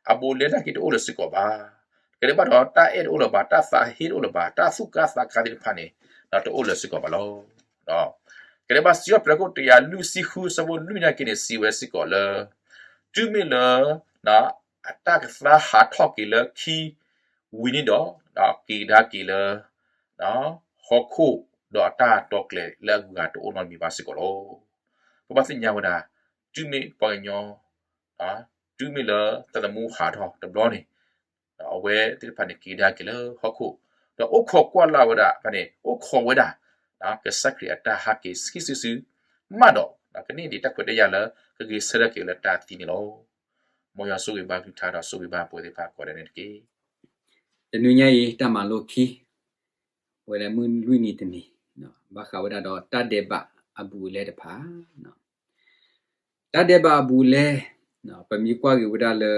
အဘူးအလဲနာ်က့တအိၣ်လၢၤစ့ၢ်ကီးဘၣ်. ကဒဲးဘၣ်ဒီး တၢ်အဲၣ်တအိၣ်လၢၤဘၣ်, တၢ်သးဟ့တအိၣ်လၢၤဘၣ်, တၢ်သူၣ်ကါသးကါသ့ၣ်တဖၣ်န့ၣ် တအိၣ်လၢၤစ့ၢ်ကီးဘၣ်လီၤ. ကဒဲးဘၣ် စံးထီၣ်ပတြၢၤခိၣ်တကယၤလွံၢ်ဆံဃု အဆၢဖိလွံၢ်နာ်က့န့ၣ် စံးဝဲစ့ၢ်ကီးလၢ တုၤမ့ၢ်လၢ အတၢ်ကသါဟးထီၣ်က့ၤလၢခံဝံၤန့ၣ်ဒီး က့ၤကဒါက့ၤလၢ ဟီၣ်ခိၣ် ဒီးအတၢ်တီာ်ကျဲၤလၢအဂုၤအဂၤတအိၣ်နီတမံၤဘၣ်စ့ၢ်ကီးလီၤ. ပဘၣ်သ့ၣ်ညါဝဲဒၣ် တုၤမ့ၢ်ပှၤကညီ တုၤမ့ၢ်လၢတၢ်သမူဟးထီၣ်တဘျီန့ၣ် အဝဲသ့ၣ်တဖၣ်န့ၣ် က့ၤကဒါက့ၤလၢဟီၣ်ခိၣ် ဒီးအိၣ်ခိးကွၢ်လၢ်ဝဲဒၣ်ဖဲန့ၣ် အိၣ်ခိးဝဲဒၣ် ကစၢ်ခရံာ်အတၢ်ဟးက့ၤခံစုတစု မးဒီး ကန့ၢ်ဒံးတၢ်ခွဲးတၢ်ယာ်လၢ ကဂဲၤဆၢထၢၣ်က့ၤလၢတၢ်သံန့ၣ်လီၤ. မ်ယွၤဆိၣ်ဂ့ၤဘၣ်ကလုၢ်ကထါဒီးဆိၣ်ဂ့ၤဘၣ်ပဝဲသ့ၣ်တဖၣ်ကိးဂၤဒဲးန့ၣ်တက့ၢ်. တနွံညါအံၤ တၢ်မၤလိခံ ပဝဲဒၣ်မုၢ်လွံၢ်နံၤတနံၤ ဘၣ်ဃးဝဲဒၣ်ဒီးတၢ်ဒဲးဘးအဘူးအလဲတဖၣ် တၢ်ဒဲးဘးအဘူးအလဲ ပမ့ၢ်ကွၢ်က့ၤဝဲဒၣ်လၢ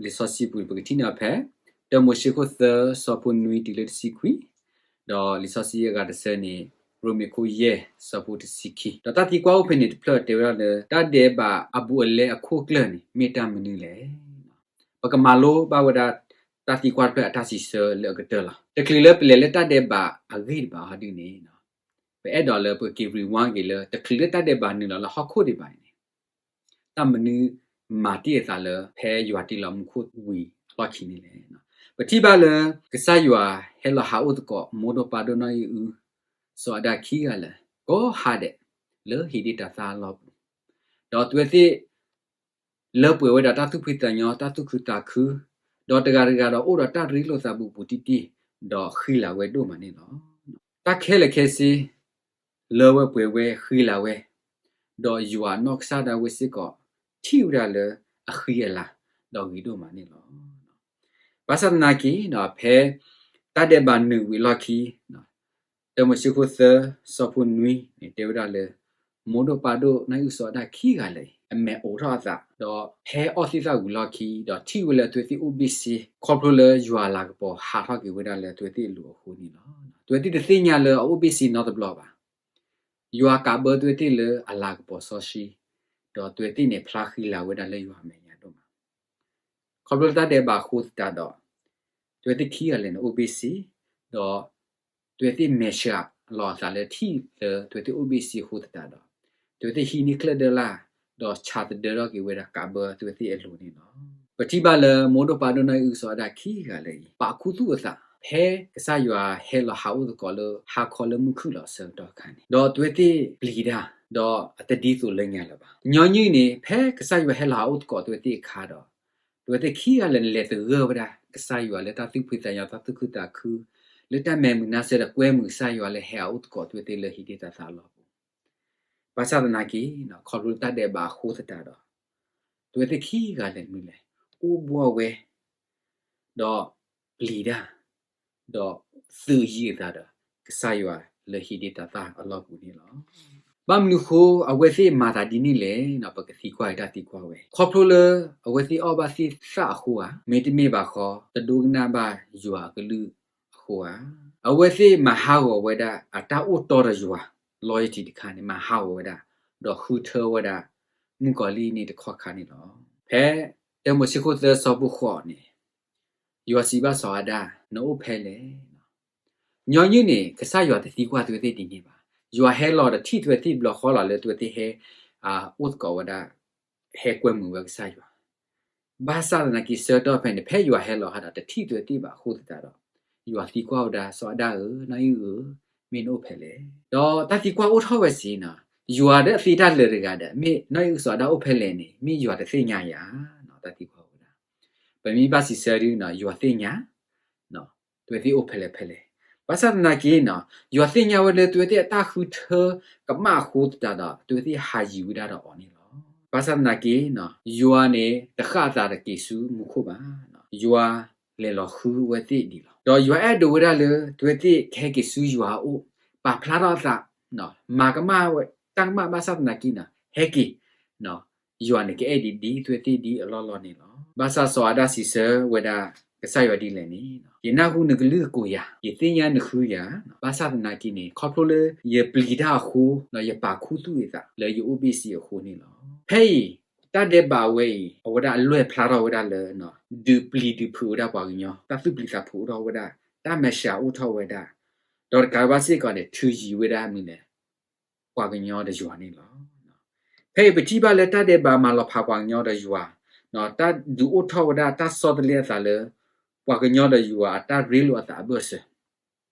လံာ်စီဆှံပူၤန့ၣ် ပကထံၣ်န့ၢ်ဖဲ တၢမိၤၡ့ခိၣ်သၢ ဆၢဖိနွံတုၤလၢတဆံခွံ, ဒီးလံာ်စီဆှံအဂၤတဆၢန့ၣ် ရိမ့ၤခိၣ်ယဲၢ် ဆၢဖိတဆံခံ, ဒီးတၢ်သံကွၢ်အိၣ်ဖဲန့ၣ်တဖျၢၣ်တဲဝဲဒၣ်လၢ တၢ်ဒဲးဘးအဘူးအလဲအခိၣ်ကျၢၢ်န့ၣ် မ့ၢ်တၢ်မနုၤလဲၣ်. ပကမၤလိဘၣ်ဝဲဒၣ် တၢ်သံကွၢ်တဖျၢၣ်အတၢ်စံးဆၢလၢအကတၢၢ်လီၤ. တချုးလၢပလဲၤလၢတၢ်ဒဲးဘးအဂ့ၢ်တဘၣ်ဟီဒုန့ၣ် ပအဲၣ်ဒိးလၢပကက့ၤ rewind က့ၤလၢ တချုးလၢတၢ်ဒဲးဘးနုာ်လီၤလၢဟီၣ်ခိၣ်ဒံးဘၣ်အံၤန့ၣ် တၢ်မနုၤမၤတ့ၢ်အသးလၢ ဖဲယွၤတ့လီၤမူခိၣ်ဝံၤအလီၢ်ခံန့ၣ်လဲၣ်. ပထံၣ်ဘၣ်လၢ ကစၢ်ယွၤဟဲလီၤဟးအိၣ်သကိး မိၢ်ဒိၣ်ပၢ်ဒိၣ်နီၢ်အံၣ်အု စီၤအၤဒၣ်ခံဂၤလၢာ် ကိးဟါဒဲး လၢဟံးဒ့တၤသၣ်အလီၢ်ပူၤ, ဒီးအဝဲသ့ၣ် လၢပှဲၤဝဲဒၣ်တၢ်သူၣ်ဖှံသးညီ တၢ်သူၣ်ခုသးခု, ဒီးတဂၤတဂၤဒီးအိၣ်ဒီးတၢ်ရ့လိာ်သးဘူးဘူးတံၢ်တံၢ်, ဒီးဃံလၤဝဲဒိၣ်မးန့ၣ်လီၤ. တၢ်ခဲလၢာ်ခဲဆ့ လၢဝဲပှဲၤဝဲဃံလၤဝဲ, ဒီးယွၤအနီၢ်ကစၢ်ဒၣ်ဝဲစ့ၢ်ကီး ထံၣ်ဝဲဒၣ်လၢအဃံအလၤ ဒီးဂ့ၤဒိၣ်မးန့ၣ်လီၤ. ဘၣ်ဆၣ်သနာ်က့ ဖဲတၢ်ဒဲးဘးနုာ်ဝံၤအလီၢ်ခံ တၢမိၤၡ့ခိၣ်သၢ ဆၢဖိနွံန့ၣ် တဲဝဲဒၣ်လၢ မိၢ်ဒိၣ်ပၢ်ဒိၣ်နီၢ်အံၣ်အု စီၤအၤဒၣ်ခံဂၤလၢာ်အံၤ အမဲာ်အိးထီၣ်အသး ဒီးဟဲအီၣ်သံၣ်သၣ်ဝံၤအလီၢ်ခံ ဒီးထံၣ်ဝဲလၢအဝဲသ့ၣ်အိၣ်ဘ့ၣ်ဆ့ ခီဖျိလၢယွၤအလၤကပီၤဟးထီၣ်က့ၤဝဲဒၣ်လၢအဝဲသ့ၣ်အလိၤအဃိန့ၣ်လီၤ. အဝဲသ့ၣ်တသ့ၣ်ညါလၢအအိၣ်ဘ့ၣ်ဆ့နီတဘျီဘၣ်. ယွၤကးဘၢအဝဲသ့ၣ်လၢအလၤကပီၤစီဆှံ, ဒီးအဝဲသ့ၣ်န့ၣ်ဖျါဃံလၤဝဲဒၣ်လၢယွၤအမဲာ်ညါဒိၣ်မး ခီဖျိလၢတၢ်ဒဲးဘးအဃိသတးဒီး အဝဲသ့ၣ်ခံဂၤလၢာ်န့ၣ်အိၣ်ဘ့ၣ်ဆ့, ဒီးအဝဲသ့ၣ်မဲာ်ဆှးလီၤအသးလၢထံၣ်လၢအဝဲသ့ၣ်အိၣ်ဘ့ၣ်ဆ့အဃိသတးဒီး အဝဲသ့ၣ်ဟံးန့ၢ်ချၢၣ်ဒၢလၢ်, ဒီးဆးသဒၢထီၣ်က့ၤဝဲဒၣ်ကးဘၢအဝဲသ့ၣ်အလိၤန့ၣ်လီၤ. ပထံၣ်ဘၣ်လၢမိၢ်ဒိၣ်ပၢ်ဒိၣ်နီၢ်အံၣ်အု စီၤအၤဒၣ်ခံဂၤလၢာ်အံၤ ပာ်ခူသူၣ်အသး ဖဲကစၢ်ယွၤဟဲလီၤဟးအိၣ်သကိးလၢ ဟါခီလၢမုၢ်ခုၣ်လီၤအဆၢကတီၢ်အခါန့ၣ် ဒီးအဝဲသ့ၣ်ပျံၤတၢ်, ဒီးအတဒ်သိးလၢညါလၢၤဘၣ်. ညီနုၢ်န့ၣ် ဖဲကစၢ်ယွၤဟဲလီၤဟးအိၣ်သကိးအဝဲသ့ၣ်အခါဒီး အဝဲသ့ၣ်ခံဂၤလၢာ်န့ၣ် လဲၤသဂၢၢ်ဝဲဒၣ် ကစၢ်ယွၤလၢတၢ်သူၣ်ဖှံသးညီ တၢ်သူၣ်ခုသးခု, လၢတၢ်မဲာ်မုာ်နါစၢၤဒီးကွဲမုာ်ကစၢ်ယွၤလၢဟဲဟးအိၣ်သကိးအဝဲသ့ၣ်လၢဟံးဒ့တၤသၣ်အလီၢ်ပူၤ ဘၣ်ဆၣ်သနာ်က့ ခီဖျိလၢတၢ်ဒဲးဘးအဃိသတးဒီး အဝဲသ့ၣ်ခံဂၤလၢာ်န့ၣ်လဲၣ် အိၣ်ဘှီၣ်ဝဲ ဒီးပျံၤတၢ်, ဒီးသုးယံၤအသးဒီး ကစၢ်ယွၤ လၢဟံးဒ့တၢ်သၣ်အလီၢ်ပူၤန့ၣ်လီၤ. ဘၣ်မနုၤဃိ အဝဲသ့ၣ်မၤသးဒ်န့ၣ်လဲၣ်န့ၣ် ပကသံကွၢ်အံၤတၢ်သံကွၢ်ဝဲ, ခီဖျိလၢအဝဲသ့ၣ်အီၣ်ဘၣ်သ့ၣ်သၣ်အဃိဧါ, မ့တမ့ၢ်ဘၣ်ဃီ တဒိကနၣ်ဘၣ်ယွၤအကလုၢ်အဃိဧါ. အဝဲသ့ၣ်မၤဟးဂီၤဝဲဒၣ်အတၢ်အိၣ်တီတယွၤ loyalty တခါန့ၣ် မၤဟးဂီၤဝဲဒၣ်, ဒီးဃုထၢဝဲဒၣ် မုၣ်ကီၤလံၢ်န့ၣ်တခီခါန့ၣ်လီၤ. ဖဲတၢမိၤၡ့ခိၣ်သၢဆၢဖိဃိးန့ၣ် ယွၤစံးဘၣ်စီၤအၤဒၣ်, နအိၣ်ဖဲလဲၣ်. ညီနုၢ်န့ၣ် ကစၢ်ယွၤတသံကွၢ်သုဝဲသ့ၣ်ဒ်န့ၣ်ဘၣ်. ယွၤဟဲလီၤဒီးထံၣ်သုဝဲသ့ၣ်ဘျီဃီလီၤလၢသုဝဲသ့ၣ်ဟဲ အိၣ်သကိးဝဲဒၣ်, ဟဲကွဲမုာ်ဝဲကစၢ်ယွၤ. ဘၣ်ဆၣ်သနာ်က့ဆၢကတီၢ်ဖဲန့ၣ် ဖဲယွၤဟဲလီၤဟးဒီးတထံၣ်သုဝဲသ့ၣ်ဘၣ်အဃိသတးဒီး ယွၤသံကွၢ်ဝဲဒၣ် စီၤအၤဒၣ်ဧၢ, နီၢ်အံၣ်အုဧၢ, မ့ၢ်နအိၣ်ဖဲလဲၣ်. ဒီးတၢ်သံကွၢ်အိၣ်ထီၣ်ဝဲစ့ၢ်န့ၣ်, ယွၤဒီးအသ့တၢ်လၢာ်တဂၤဒီး မ့ၢ်နီၢ်အံၣ်အုစီၤအၤဒၣ်အိၣ်ဖဲလဲၣ်န့ၣ် မ့ၢ်ယွၤတသ့ၣ်ညါဧါ. တၢ်သံကွၢ်ဝဲဒၣ်, ပမ့ၢ်ဘၣ်စံးဆၢဒ်န့ၣ် ယွၤသ့ၣ်ညါ သုဝဲသ့ၣ်အိၣ်ဖဲလဲၣ်ဖဲလဲၣ်. ဘၣ်ဆၣ်သနာ်က့န့ၣ် ယွၤသ့ၣ်ညါဝဲလၢသုဝဲသ့ၣ်အတၢ်ဃုထၢကမၣ်အဃိသတးဒီး သုဝဲသ့ၣ်ဟးယံၤဝဲဒၣ်ဒီးအီၤန့ၣ်လီၤ. ဘၣ်ဆၣ်သနာ်က့န့ၣ် ယွၤန့ၣ် တဃၣ်အသးတက့ၤဆူမူခိၣ်ဘၣ်. ယွၤလဲၤလီၤဃုအဝဲသ့ၣ်ဒံးလီၤ. ဒီးယွၤအဲၣ်ဒိးဝဲဒၣ်လၢ သုဝဲသ့ၣ်ကဟဲက့ၤဆူယွၤအအိၣ်, ပာ်ဖျါထီၣ်အသး, မၤကမၣ်ဝဲတၢ်ကမၣ်ဘၣ်ဆၣ်သနာ်က့န့ၣ် ဟဲက့ၤ ယွၤန့ၣ်ကအဲၣ်ဒံးဒ်သုဝဲသ့ၣ်ဒ်အလီၢ်လီၢ်န့ၣ်လီၤ. ဘၣ်ဆၣ်စီၤအၤဒၣ်စံးဆၢဝဲဒၣ်ကစၢ်ယွၤဒ်လဲၣ်န့ၣ်, ယနၢ်ဟူနကလုၢ်သကိးယၤ, ယသ့ၣ်ညါနဃုယၤ, ဘၣ်ဆၣ်သနာ်က့န့ၣ် ခီဖျိလၢယပျံၤတၢ်အဃိ ယပာ်ခူသူၣ်ယသးလၢယအိၣ်ဘ့ၣ်ဆ့အဃိန့ၣ်လီၤ. ဖဲအံၤ တၢ်ဒဲးဘးဝဲအံၤ အဝဲဒၣ်အလွဲၢ်ဖျါထီၣ်ဝဲဒၣ်လၢ ဒုးပျံၤဒုးဖုးဝဲဒၣ်ပှၤကညီ, တၢ်သူၣ်ပျံၤသးဖုးအိၣ်ထီၣ်ဝဲဒၣ်, တၢ်မဲာ်ဆှးအိၣ်ထီၣ်ဝဲဒၣ်, ဒီးတကးဘၣ်စ့ၢ်ကီးန့ၣ် ထုးယံၤဝဲဒၣ်မနုၤလဲၣ် ပှၤကညီဒီးယွၤန့ၣ်လီၤ. ဖဲအံၤပထံၣ်ဘၣ်လၢတၢ်ဒဲးဘးမၤလီၤဖးပှၤကညီဒီးယွၤ, တၢ်ဒုးအိၣ်ထီၣ်ဝဲဒၣ်တၢ်ဆီတလဲအသးလၢ ပှၤကညီဒီးယွၤအတၢ်ရ့လိာ်အသးအဘၢၣ်စၢ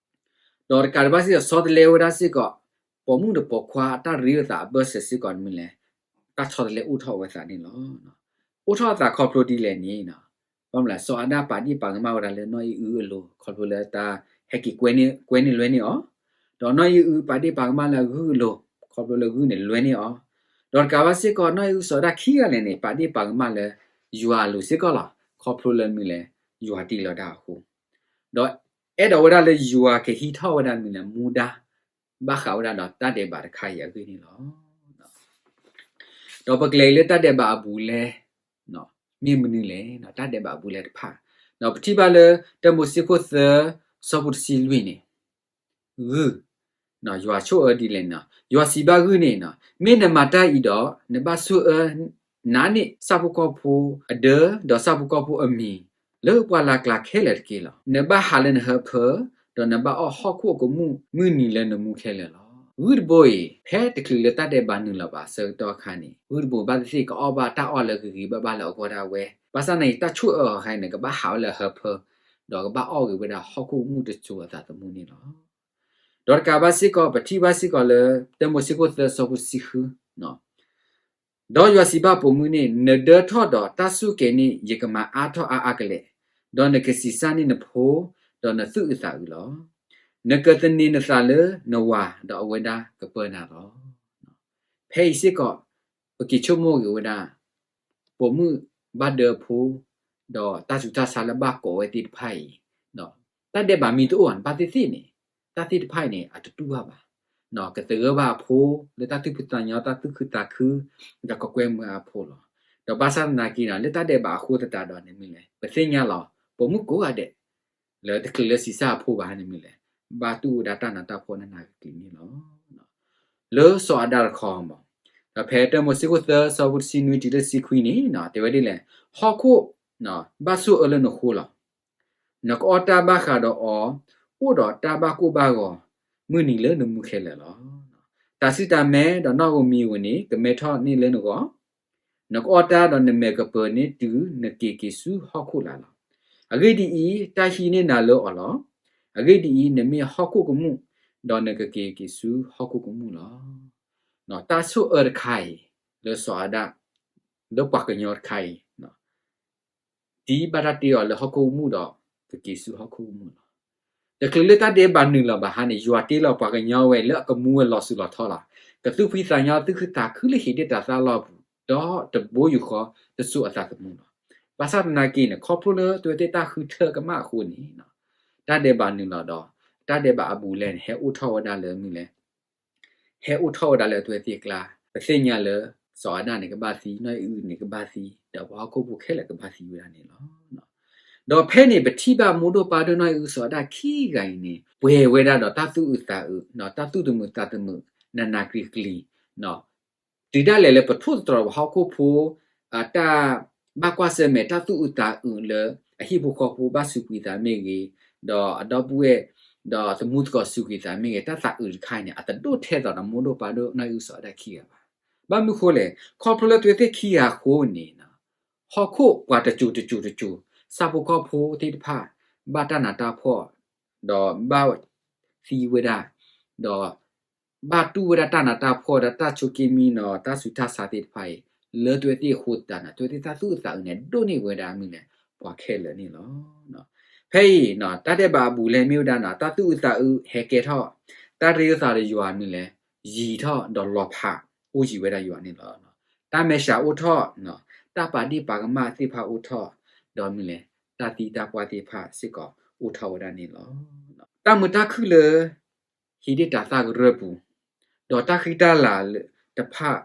ၤ, ဒီးတကးဒံးဘၣ်စ့ၢ်ကီး ဆီတလဲဝဲဒၣ်စ့ၢ်ကီး ပိာ်မုၣ်ဒီးပိာ်ခွါအတၢ်ရ့လိာ်သးအဘၢၣ်စၢၤစ့ၢ်ကီးမနုၤလဲၣ်, တၢ်ဆီတလဲအိၣ်ထီၣ်ဝဲသးန့ၣ်လီၤ. အိၣ်ထီၣ်အသးခီဖျိဒ်လဲၣ်န့ၣ်, ဘၣ်မနုၤလဲၣ် စီၤအၤဒၣ်ပာ်ဒ့ၣ်ပာ်ကမၣ်ဝဲဒၣ်လၢနီၢ်အံၣ်အုအလိၤ ခီဖျိလၢတၢ်ဟဲက့ၤကွဲန့ၢ်လွဲန့ၢ်အီၤ, ဒီးနီၢ်အံၣ်အုပာ်ဒ့ၣ်ပာ်ကမၣ်လၢအဂုၢ်အလိၤ ခီဖျိလၢဂုၢ်န့ၣ်လွဲန့ၢ်အီၤ, ဒီးတကးဘၣ်စ့ၢ်ကီး နီၢ်အံၣ်အုစီၤအၤဒၣ်ခံဂၤလဲၣ်န့ၣ် ပာ်ဒ့ၣ်ပာ်ကမၣ်လၢယွၤအလိၤစ့ၢ်ကီးလီၤ. ခီဖျိလၢမနုၤလဲၣ် ယွၤတ့လီၤဒၣ်အဃိ, ဒီးအဲၣ်ဒိးဝဲဒၣ်လၢယွၤကဟံးထီၣ်ဝဲဒၣ်မနုၤလဲၣ် မူဒါ ဘၣ်ဃးဝဲဒၣ်ဒီးတၢ်ဒဲးဘးတခါအံၤအဂ့ၢ်န့ၣ်လီၤ. ဒီးပကလဲၤအံၤလၢတၢ်ဒဲးဘးအဘူးအလဲ မ့ၢ်မနုၤလဲၣ်, တၢ်ဒဲးဘးအဘူးအလဲတဖၣ်, ဒီးပထံၣ်ဘၣ်လၢ တၢမိၤၡ့ခိၣ်သၢ ဆၢဖိတဆံလွံၢ်န့ၣ်, ဂုၢ်, ယွၤဆိၣ်အၢဒ်လဲၣ်န့ၣ်, ယွၤစံးဘၣ်ဂုၢ်န့ၣ်, မ့ၢ်နမၤတၢ်အံၤဒီး နဘၣ်ဆိၣ်အၢနးန့ၢ်ဆၣ်ဖိကီၢ်ဖိအဒၢ ဒီးဆၣ်ဖိကီၢ်ဖိအမံၤ လၢပှၢ်လၢ်ကျါခဲလၢာ်တက့ၢ်လီၤ. နဘၣ်ဟးလၢနဟၢဖၢ ဒီးနဘၣ်အီၣ်ဟီၣ်ခိၣ်အကမူၣ်မုၢ်နံၤလၢနမူခဲလၢာ်လီၤ. ဂုၢ်တဘိအံၤ ဖဲတချုးလၢတၢ်ဒဲးဘးနုာ်လီၤဘၣ်အဆၢကတီၢ်အခါန့ၣ် ဂုၢ်တဘိဘၣ်သ့ၣ်သ့ၣ်ကအီၣ်ဘၣ်တၢ်အီၣ်လၢဂ့ၤဂ့ၤဘၣ်ဘၣ်လၢအဂီၢ်ဒၣ်ဝဲ, ဘၣ်ဆၣ်သနာ်က့ တၢ်ဆိၣ်အၢအီၤအခါန့ၣ် ကဘၣ်ဟးဝဲလၢအဟၢဖၢ ဒီးကဘၣ်အီၣ်ဂ့ၤဝဲဒၣ်ဟီၣ်ခိၣ်မုၢ်တစိၤအသးသမူန့ၣ်လီၤ. ဒီးတကးဘၣ်စ့ၢ်ကီး ပထံၣ်ဘၣ်စ့ၢ်ကီးလၢ တၢမိၤၡ့ခိၣ်သၢ ဆၢဖိတဆံဃု ဒီးယွၤစံးဘၣ်ပိာ်မုၣ်န့ၣ်, နဒၢထီၣ်ဒီးတၢ်စူၢ်က့ၤန့ၣ် ယကမၤအါထီၣ်အါအါကလဲာ်, ဒီးနကဆံးစၢ်န့ၢ်နဖိ, ဒီးနသူၣ်အုးသးအုးလီၤ. နကသန့ၤနသးလၢနဝၤ, ဒီးအဝဲဒၣ်ကပၢနၤလီၤ. ဖဲအံၤစ့ၢ်ကီး ပက့ၤဆိကမိၣ်ဂ့ၤဝဲဒၣ် ပိာ်မုၣ်ဘၣ်ဒၢအဖိ, ဒီးတၢ်ဆူးတၢ်ဆါလၢဘၣ်ကိးဝဲသ့ၣ်တဖၣ်အံၤ, တၢ်ဒဲးဘးမ့ၢ်တအိၣ်ဘၣ်သ့ၣ်သ့ၣ်န့ၣ်, တၢ်သ့ၣ်တဖၣ်အံၤန့ၣ် အတတူၢ်ဘၣ်ဘၣ်. ကသဂၢၢ်ဘၣ်အဖိ လၢတၢ်သူၣ်ဖှံသးညီ တၢ်သူၣ်ခုသးခု, ဒီးကကွဲမုာ်အဖိလီၤ. ဒီးဘၣ်ဆၣ်သနာ်က့န့ၣ် လၢတၢ်ဒဲးဘးအဃိသတးဒီးန့ၣ်မနုၤလဲၣ် ပသ့ၣ်ညါလီၤ ပိာ်မုၣ်ကိးဂၤဒဲး လၢတချုးလၢဆံးစၢ်အဖိဘၣ်န့ၣ်မနုၤလဲၣ် ဘၣ်တူၢ်ဝဲဒၣ်တၢ်နးတၢ်ဖှီၣ်နးနးကက့ၤန့ၣ်လီၤ. လၢစီၤအၤဒၣ်တခီမး, ဒီးဖဲတၢမိၤၡ့ခိၣ်သၢ ဆၢဖိတဆံနွံတုၤလၢတဆံခွံန့ၣ် တဲဝဲဒ်လဲၣ်, ဟီၣ်ခိၣ် ဘၣ်ဆိၣ်အၢလၢနဃိလီၤ. နကအီၣ်တၢ်ဘၣ်ဃးဒီးအီၤ, အိၣ်ဒီးတၢ်ဘၣ်ကိၢ်ဘၣ်ဂီၤ, မုၢ်နံၤလၢနမူခဲလၢာ်လီၤ. တၢ်စူၢ်တၢ်မဲဒီးနီၣ်ဧိၤမံၤဧိၤန့ၣ် ကမဲထီၣ်န့ၢ်လၢနဂီၢ်, နကအီၣ်တၢ်ဒီးနမဲာ်ကပၢၤန့ၣ်တုၤနက့ၤက့ၤဆူဟီၣ်ခိၣ်လာ်လီၤ. အဂ့ၢ်ဒ်အံၤ, တၢ်ဟံးန့ၢ်နၤလၢအီၤလီၤ. အဂ့ၢ်ဒ်အံၤ, နမ့ၢ်ဟီၣ်ခိၣ်ကမူၣ်, ဒီးနကက့ၤက့ၤဆူဟီၣ်ခိၣ်ကမူၣ်လီၤ. တၢ်ဆိၣ်အၢတခါအံၤ လၢစီၤအၤဒၣ်, လၢပှၤကညီတခါအံၤ ဒ်ဘၣ်တၢ်တ့အီၤလၢဟီၣ်ခိၣ်မူၢ်ဒီး ကက့ၤဆူဟီၣ်ခိၣ်မူၢ်လီၤ. တချုးလၢတၢ်ဒဲးဘးနုာ်လီၤဘၣ်ဟါန့ၣ် ယွၤတ့လီၤပှၤကညီဝဲလၢအကမူဝဲလီၤစိၤလီၤထီလီၤ. ကသူၣ်ဖှံသးညီသူၣ်ခုသးခုလၢဟံးဒ့ၣ်တၢ်သၣ်လီၢ်ပူၤ, ဒီးတဘိယူၢ်ဃီတစိၤအသးသမူလီၤ. ဘၣ်ဆၣ်သနာ်က့န့ၣ် ခီဖျိလၢသုဝဲသ့ၣ်တၢ်ဃုထၢကမၣ်အဃိန့ၣ် တၢ်ဒဲးဘးနုာ်လီၤဒီး တၢ်ဒဲးဘးအဘူးအလဲန့ၣ် ဟဲအိၣ်ထီၣ်ဝဲဒၣ်လၢမနုၤလဲၣ်, ဟဲအိၣ်ထီၣ်ဝဲဒၣ်လၢအဝဲသ့ၣ်အကျါ, ပသ့ၣ်ညါလၢ စီၤအၤဒၣ်န့ၣ်ကဘၣ်သံ, နီၢ်အံၣ်အုၣ်န့ၣ်ကဘၣ်သံ, ဒီးပှၤဟီၣ်ခိၣ်ဖိခဲလၢာ်ကဘၣ်သံဝဲဒၣ်န့ၣ်လီၤ. ဒီးဖဲန့ၣ် ပထံၣ်ဘၣ်မိၢ်ဒိၣ်ပၢ်ဒိၣ်နီၢ်အံၣ်အုၣ်စီၤအၤဒၣ်ခံဂၤအံၤန့ၣ် ပှဲၤဝဲဒၣ်ဒီးတၢ်သူၣ်အုးသးအုး, တၢ်သူၣ်တမုာ်သးတမုာ်, နးနးကျံၤကျံၤ, တုၤဒၣ်လဲာ်လၢပထိၣ်သတြီၤပှၤဟီၣ်ခိၣ်ဖိ အတၢ်ဘၣ်ကွၢ်ဆၢၣ်မဲာ် တၢ်သူၣ်အုးသးအုးလၢ အဟံၣ်ဖိဃီဖိဘၣ်စူးကွံာ်သးမ့ၢ်ဂ့ၤ, ဒီးအဒီပုၢ်ဝဲၢ် ဒီးသမူသကိးစူးကွံာ်သးမ့ၢ်ဂ့ၤ, တၢ်သးအုးတခါအံၤန့ၣ် အတဒိၣ်ထဲသိးဒီးမိၢ်ဒိၣ်ပၢ်ဒိၣ်နီၢ်အံၣ်အုၣ်စီၤအၤဒၣ်ခံဂၤဘၣ်. ဘၣ်မနုၤဃိလဲၣ်, ခီဖျိလၢအဝဲသ့ၣ်ခံဂၤအဃိန့ၣ် ဟီၣ်ခိၣ်ပှၤတစိၤတစိၤတစိၤ, ဆၣ်ဖိကီၢ်ဖိသ့ၣ်တဖၣ် ဘၣ်တၢ်နးတၢ်ဖှီၣ်, ဒီးဘၣ်သံဝဲဒၣ်, ဒီး ဘၣ်တူၢ်ဝဲဒၣ်တၢ်နးတၢ်ဖှီၣ်ဒီးတၢ်ဆိးက့မံနီၤ တၢ်ဆူးတၢ်ဆါသ့ၣ်တဖၣ်အံၤ လၢအဝဲသ့ၣ်အဃိသတးန့ၣ် အဝဲသ့ၣ်တၢ်သူၣ်အုးသးအုးန့ၣ် ဒိၣ်န့ၢ်ဝဲဒၣ်မနုၤလဲၣ်, ပှၤခဲလၢာ်န့ၣ်လီၤ. ဖဲအံၤ တၢ်ဒဲးဘးအဘူးအလဲမ့ၢ်ဝဲဒၣ်န့ၣ် တၢ်သူၣ်အုးသးအုးဟဲကဲထီၣ်, တၢ်ရ့လိာ်သးဒီးယွၤမနုၤလဲၣ်, ယံၤထီၣ်ဒီးလီၤဖး အိၣ်ယံၤဝဲဒၣ်ယွၤန့ၣ်လီၤ. တၢ်မဲာ်ဆှးအိၣ်ထီၣ်, တၢ်ပာ်ဒ့ၣ်ပာ်ကမၣ်သ့ၣ်တဖၣ်အိၣ်ထီၣ်, ဒီးမနုၤလဲၣ်, တၢ်သံတၢ်ပှၢ်သ့ၣ်တဖၣ်စ့ၢ်ကီးအိၣ်ထီၣ်ဝဲဒၣ်န့ၣ်လီၤ. တၢ်မုာ်တၢ်ခုၣ်လၢ ဟံးဒ့ၣ်တၤသၣ်ကရၢၢ်ပူၤ, ဒီးတၢ်ဃံတၢ်လၤတဖၣ်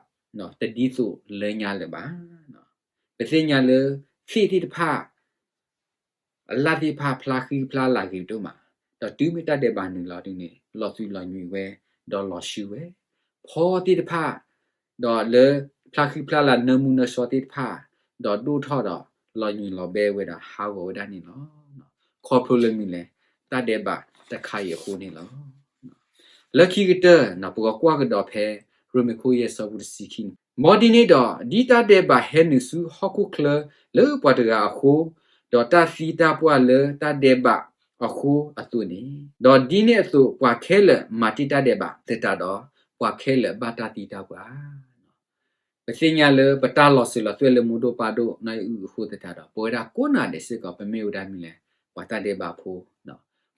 တဒ်သိးလၢညါလၢၤဘၣ်. ပသ့ၣ်ညါလၢ သ့ၣ်သ့ၣ်တဖၣ် အလၣ်သ့ၣ်တဖၣ်ဖျါဃံဖျါလၤဂ့ၤဒိၣ်မး, ဒီးတုၤမ့ၢ်တၢ်ဒဲးဘးနုာ်လီၤဒုန့ၣ် လီၤသွံၣ်လီၤညွံးဝဲ, ဒီးလီၤဆှုဝဲ, ဖီသ့ၣ်တဖၣ်, ဒီးလၢ ဖျါဃံဖျါလၤနၢမူနၢဆှီသ့ၣ်တဖၣ်, ဒီးဒိၣ်ထီၣ်ဒီး လီၤညွံးလီၤဘဲဝဲဒီးဟးဂီၤဝဲဒၣ်န့ၣ်လီၤ. ခီဖျိလၢမနုၤလဲၣ်, တၢ်ဒဲးဘးတခါအံၤအဃိန့ၣ်လီၤ. လၢခံကတၢၢ် ပကကွၢ်ကဒီးဖဲ ရိမ့ၤခိၣ်ယဲၢ်ဆၢဖိတဆံခံန့ၣ်, မ်ဒ်န့ၣ်ဒီး ဒ်တၢ်ဒဲးဘးဟဲနုာ်ဆူဟီၣ်ခိၣ်ချၢလၢပှၤတဂၤအဃိ, ဒီးတၢ်သံတၢ်ပှၢ်လၢတၢ်ဒဲးဘးအဃိအသိးန့ၣ်, ဒီးဒ်န့ၣ်အသိးပှၤခဲလၢာ်မၤတ့ၢ်တၢ်ဒဲးဘးသတးဒီး ပှၤခဲလၢာ်ဘၣ်တၢ်သံတၢ်ပှၢ် ပသ့ၣ်ညါလၢပတၢ်လီၤစၢၤလီၤသွဲၣ်လၢမူဒိၣ်ပၢ်ဒိၣ်နီၢ်အံၣ်အုၣ်အဃိသတးဒီး ပဝဲဒၣ်ကိးနၤဒဲးစ့ၢ်ကီး ပမ့ၢ်ဝဲဒၣ်မနုၤလဲၣ်, ပှၤတၢ်ဒဲးဘးဖိ,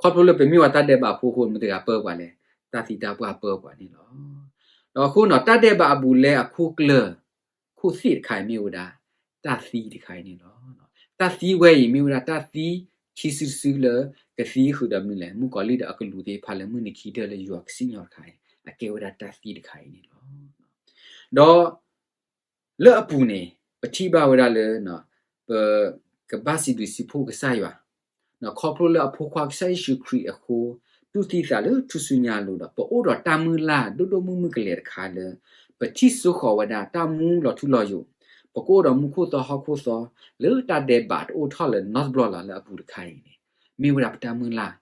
ခီဖျိလၢပမ့ၢ်ပှၤတၢ်ဒဲးဘးဖိအဃိ မတၤတဂၤပၢပှၤလဲၣ်, တၢ်သံတၢ်ပှၢ်ပၢပှၤန့ၣ်လီၤ. ဒီးအဃိန့ၣ် တၢ်ဒဲးဘးအဘူးအလဲအခိၣ်ကျၢၢ် ခိၣ်သ့ၣ်တခါအံၤမ့ၢ်ဝဲဒၣ် တၢ်သံတခါအံၤန့ၣ်လီၤ. တၢ်သံဝဲအံၤမ့ၢ်ဝဲဒၣ်တၢ်သံခံစုတစုလၢ ကသံဃုာ်ဒီးမနုၤလဲၣ်, မုၣ်ကီၤလံၢ်ဒီးအကလူးသ့ၣ်တဖၣ်လၢမုၢ်နံၤခံကတၢၢ်လၢယွၤကစံၣ်ညီၣ်တခါအံၤ အကဲဝဲဒၣ်တၢ်သံတခါအံၤန့ၣ်လီၤ. ဒီး လၢအပူၤန့ၣ် ပထံၣ်ဘၣ်ဝဲဒၣ်လၢ ပကဘၣ်စံးဘျုးစံးဖှိၣ်ကစၢ်ယွၤ, ခီဖျိလၢအဖိခွါကစၢ်ယ့ၣ်ၡူးခရံာ်အဃိ တူၢ်သံသးလၢထူၣ်စုညါအလိၤဒီး ပအိၣ်ဒီးတၢ်မုၢ်လၢ်ဒိၣ်ဒိၣ်မုၢ်မုၢ်ကလဲာ်တခါလၢ ပထံၣ်စိဃီၤဝဲဒၣ်တၢ်မူလီၤထူလီၤယိာ်, ပကအိၣ်ဒီးမူခိၣ်သီဟီၣ်ခိၣ်သီ လၢတၢ်ဒဲးဘးတအိၣ်ထီၣ်လၢၤနီတဘျီလၢၤလၢအပူၤတခါအံၤန့ၣ် မ့ၢ်ဝဲဒၣ်ပတၢ်မုၢ်လၢ်,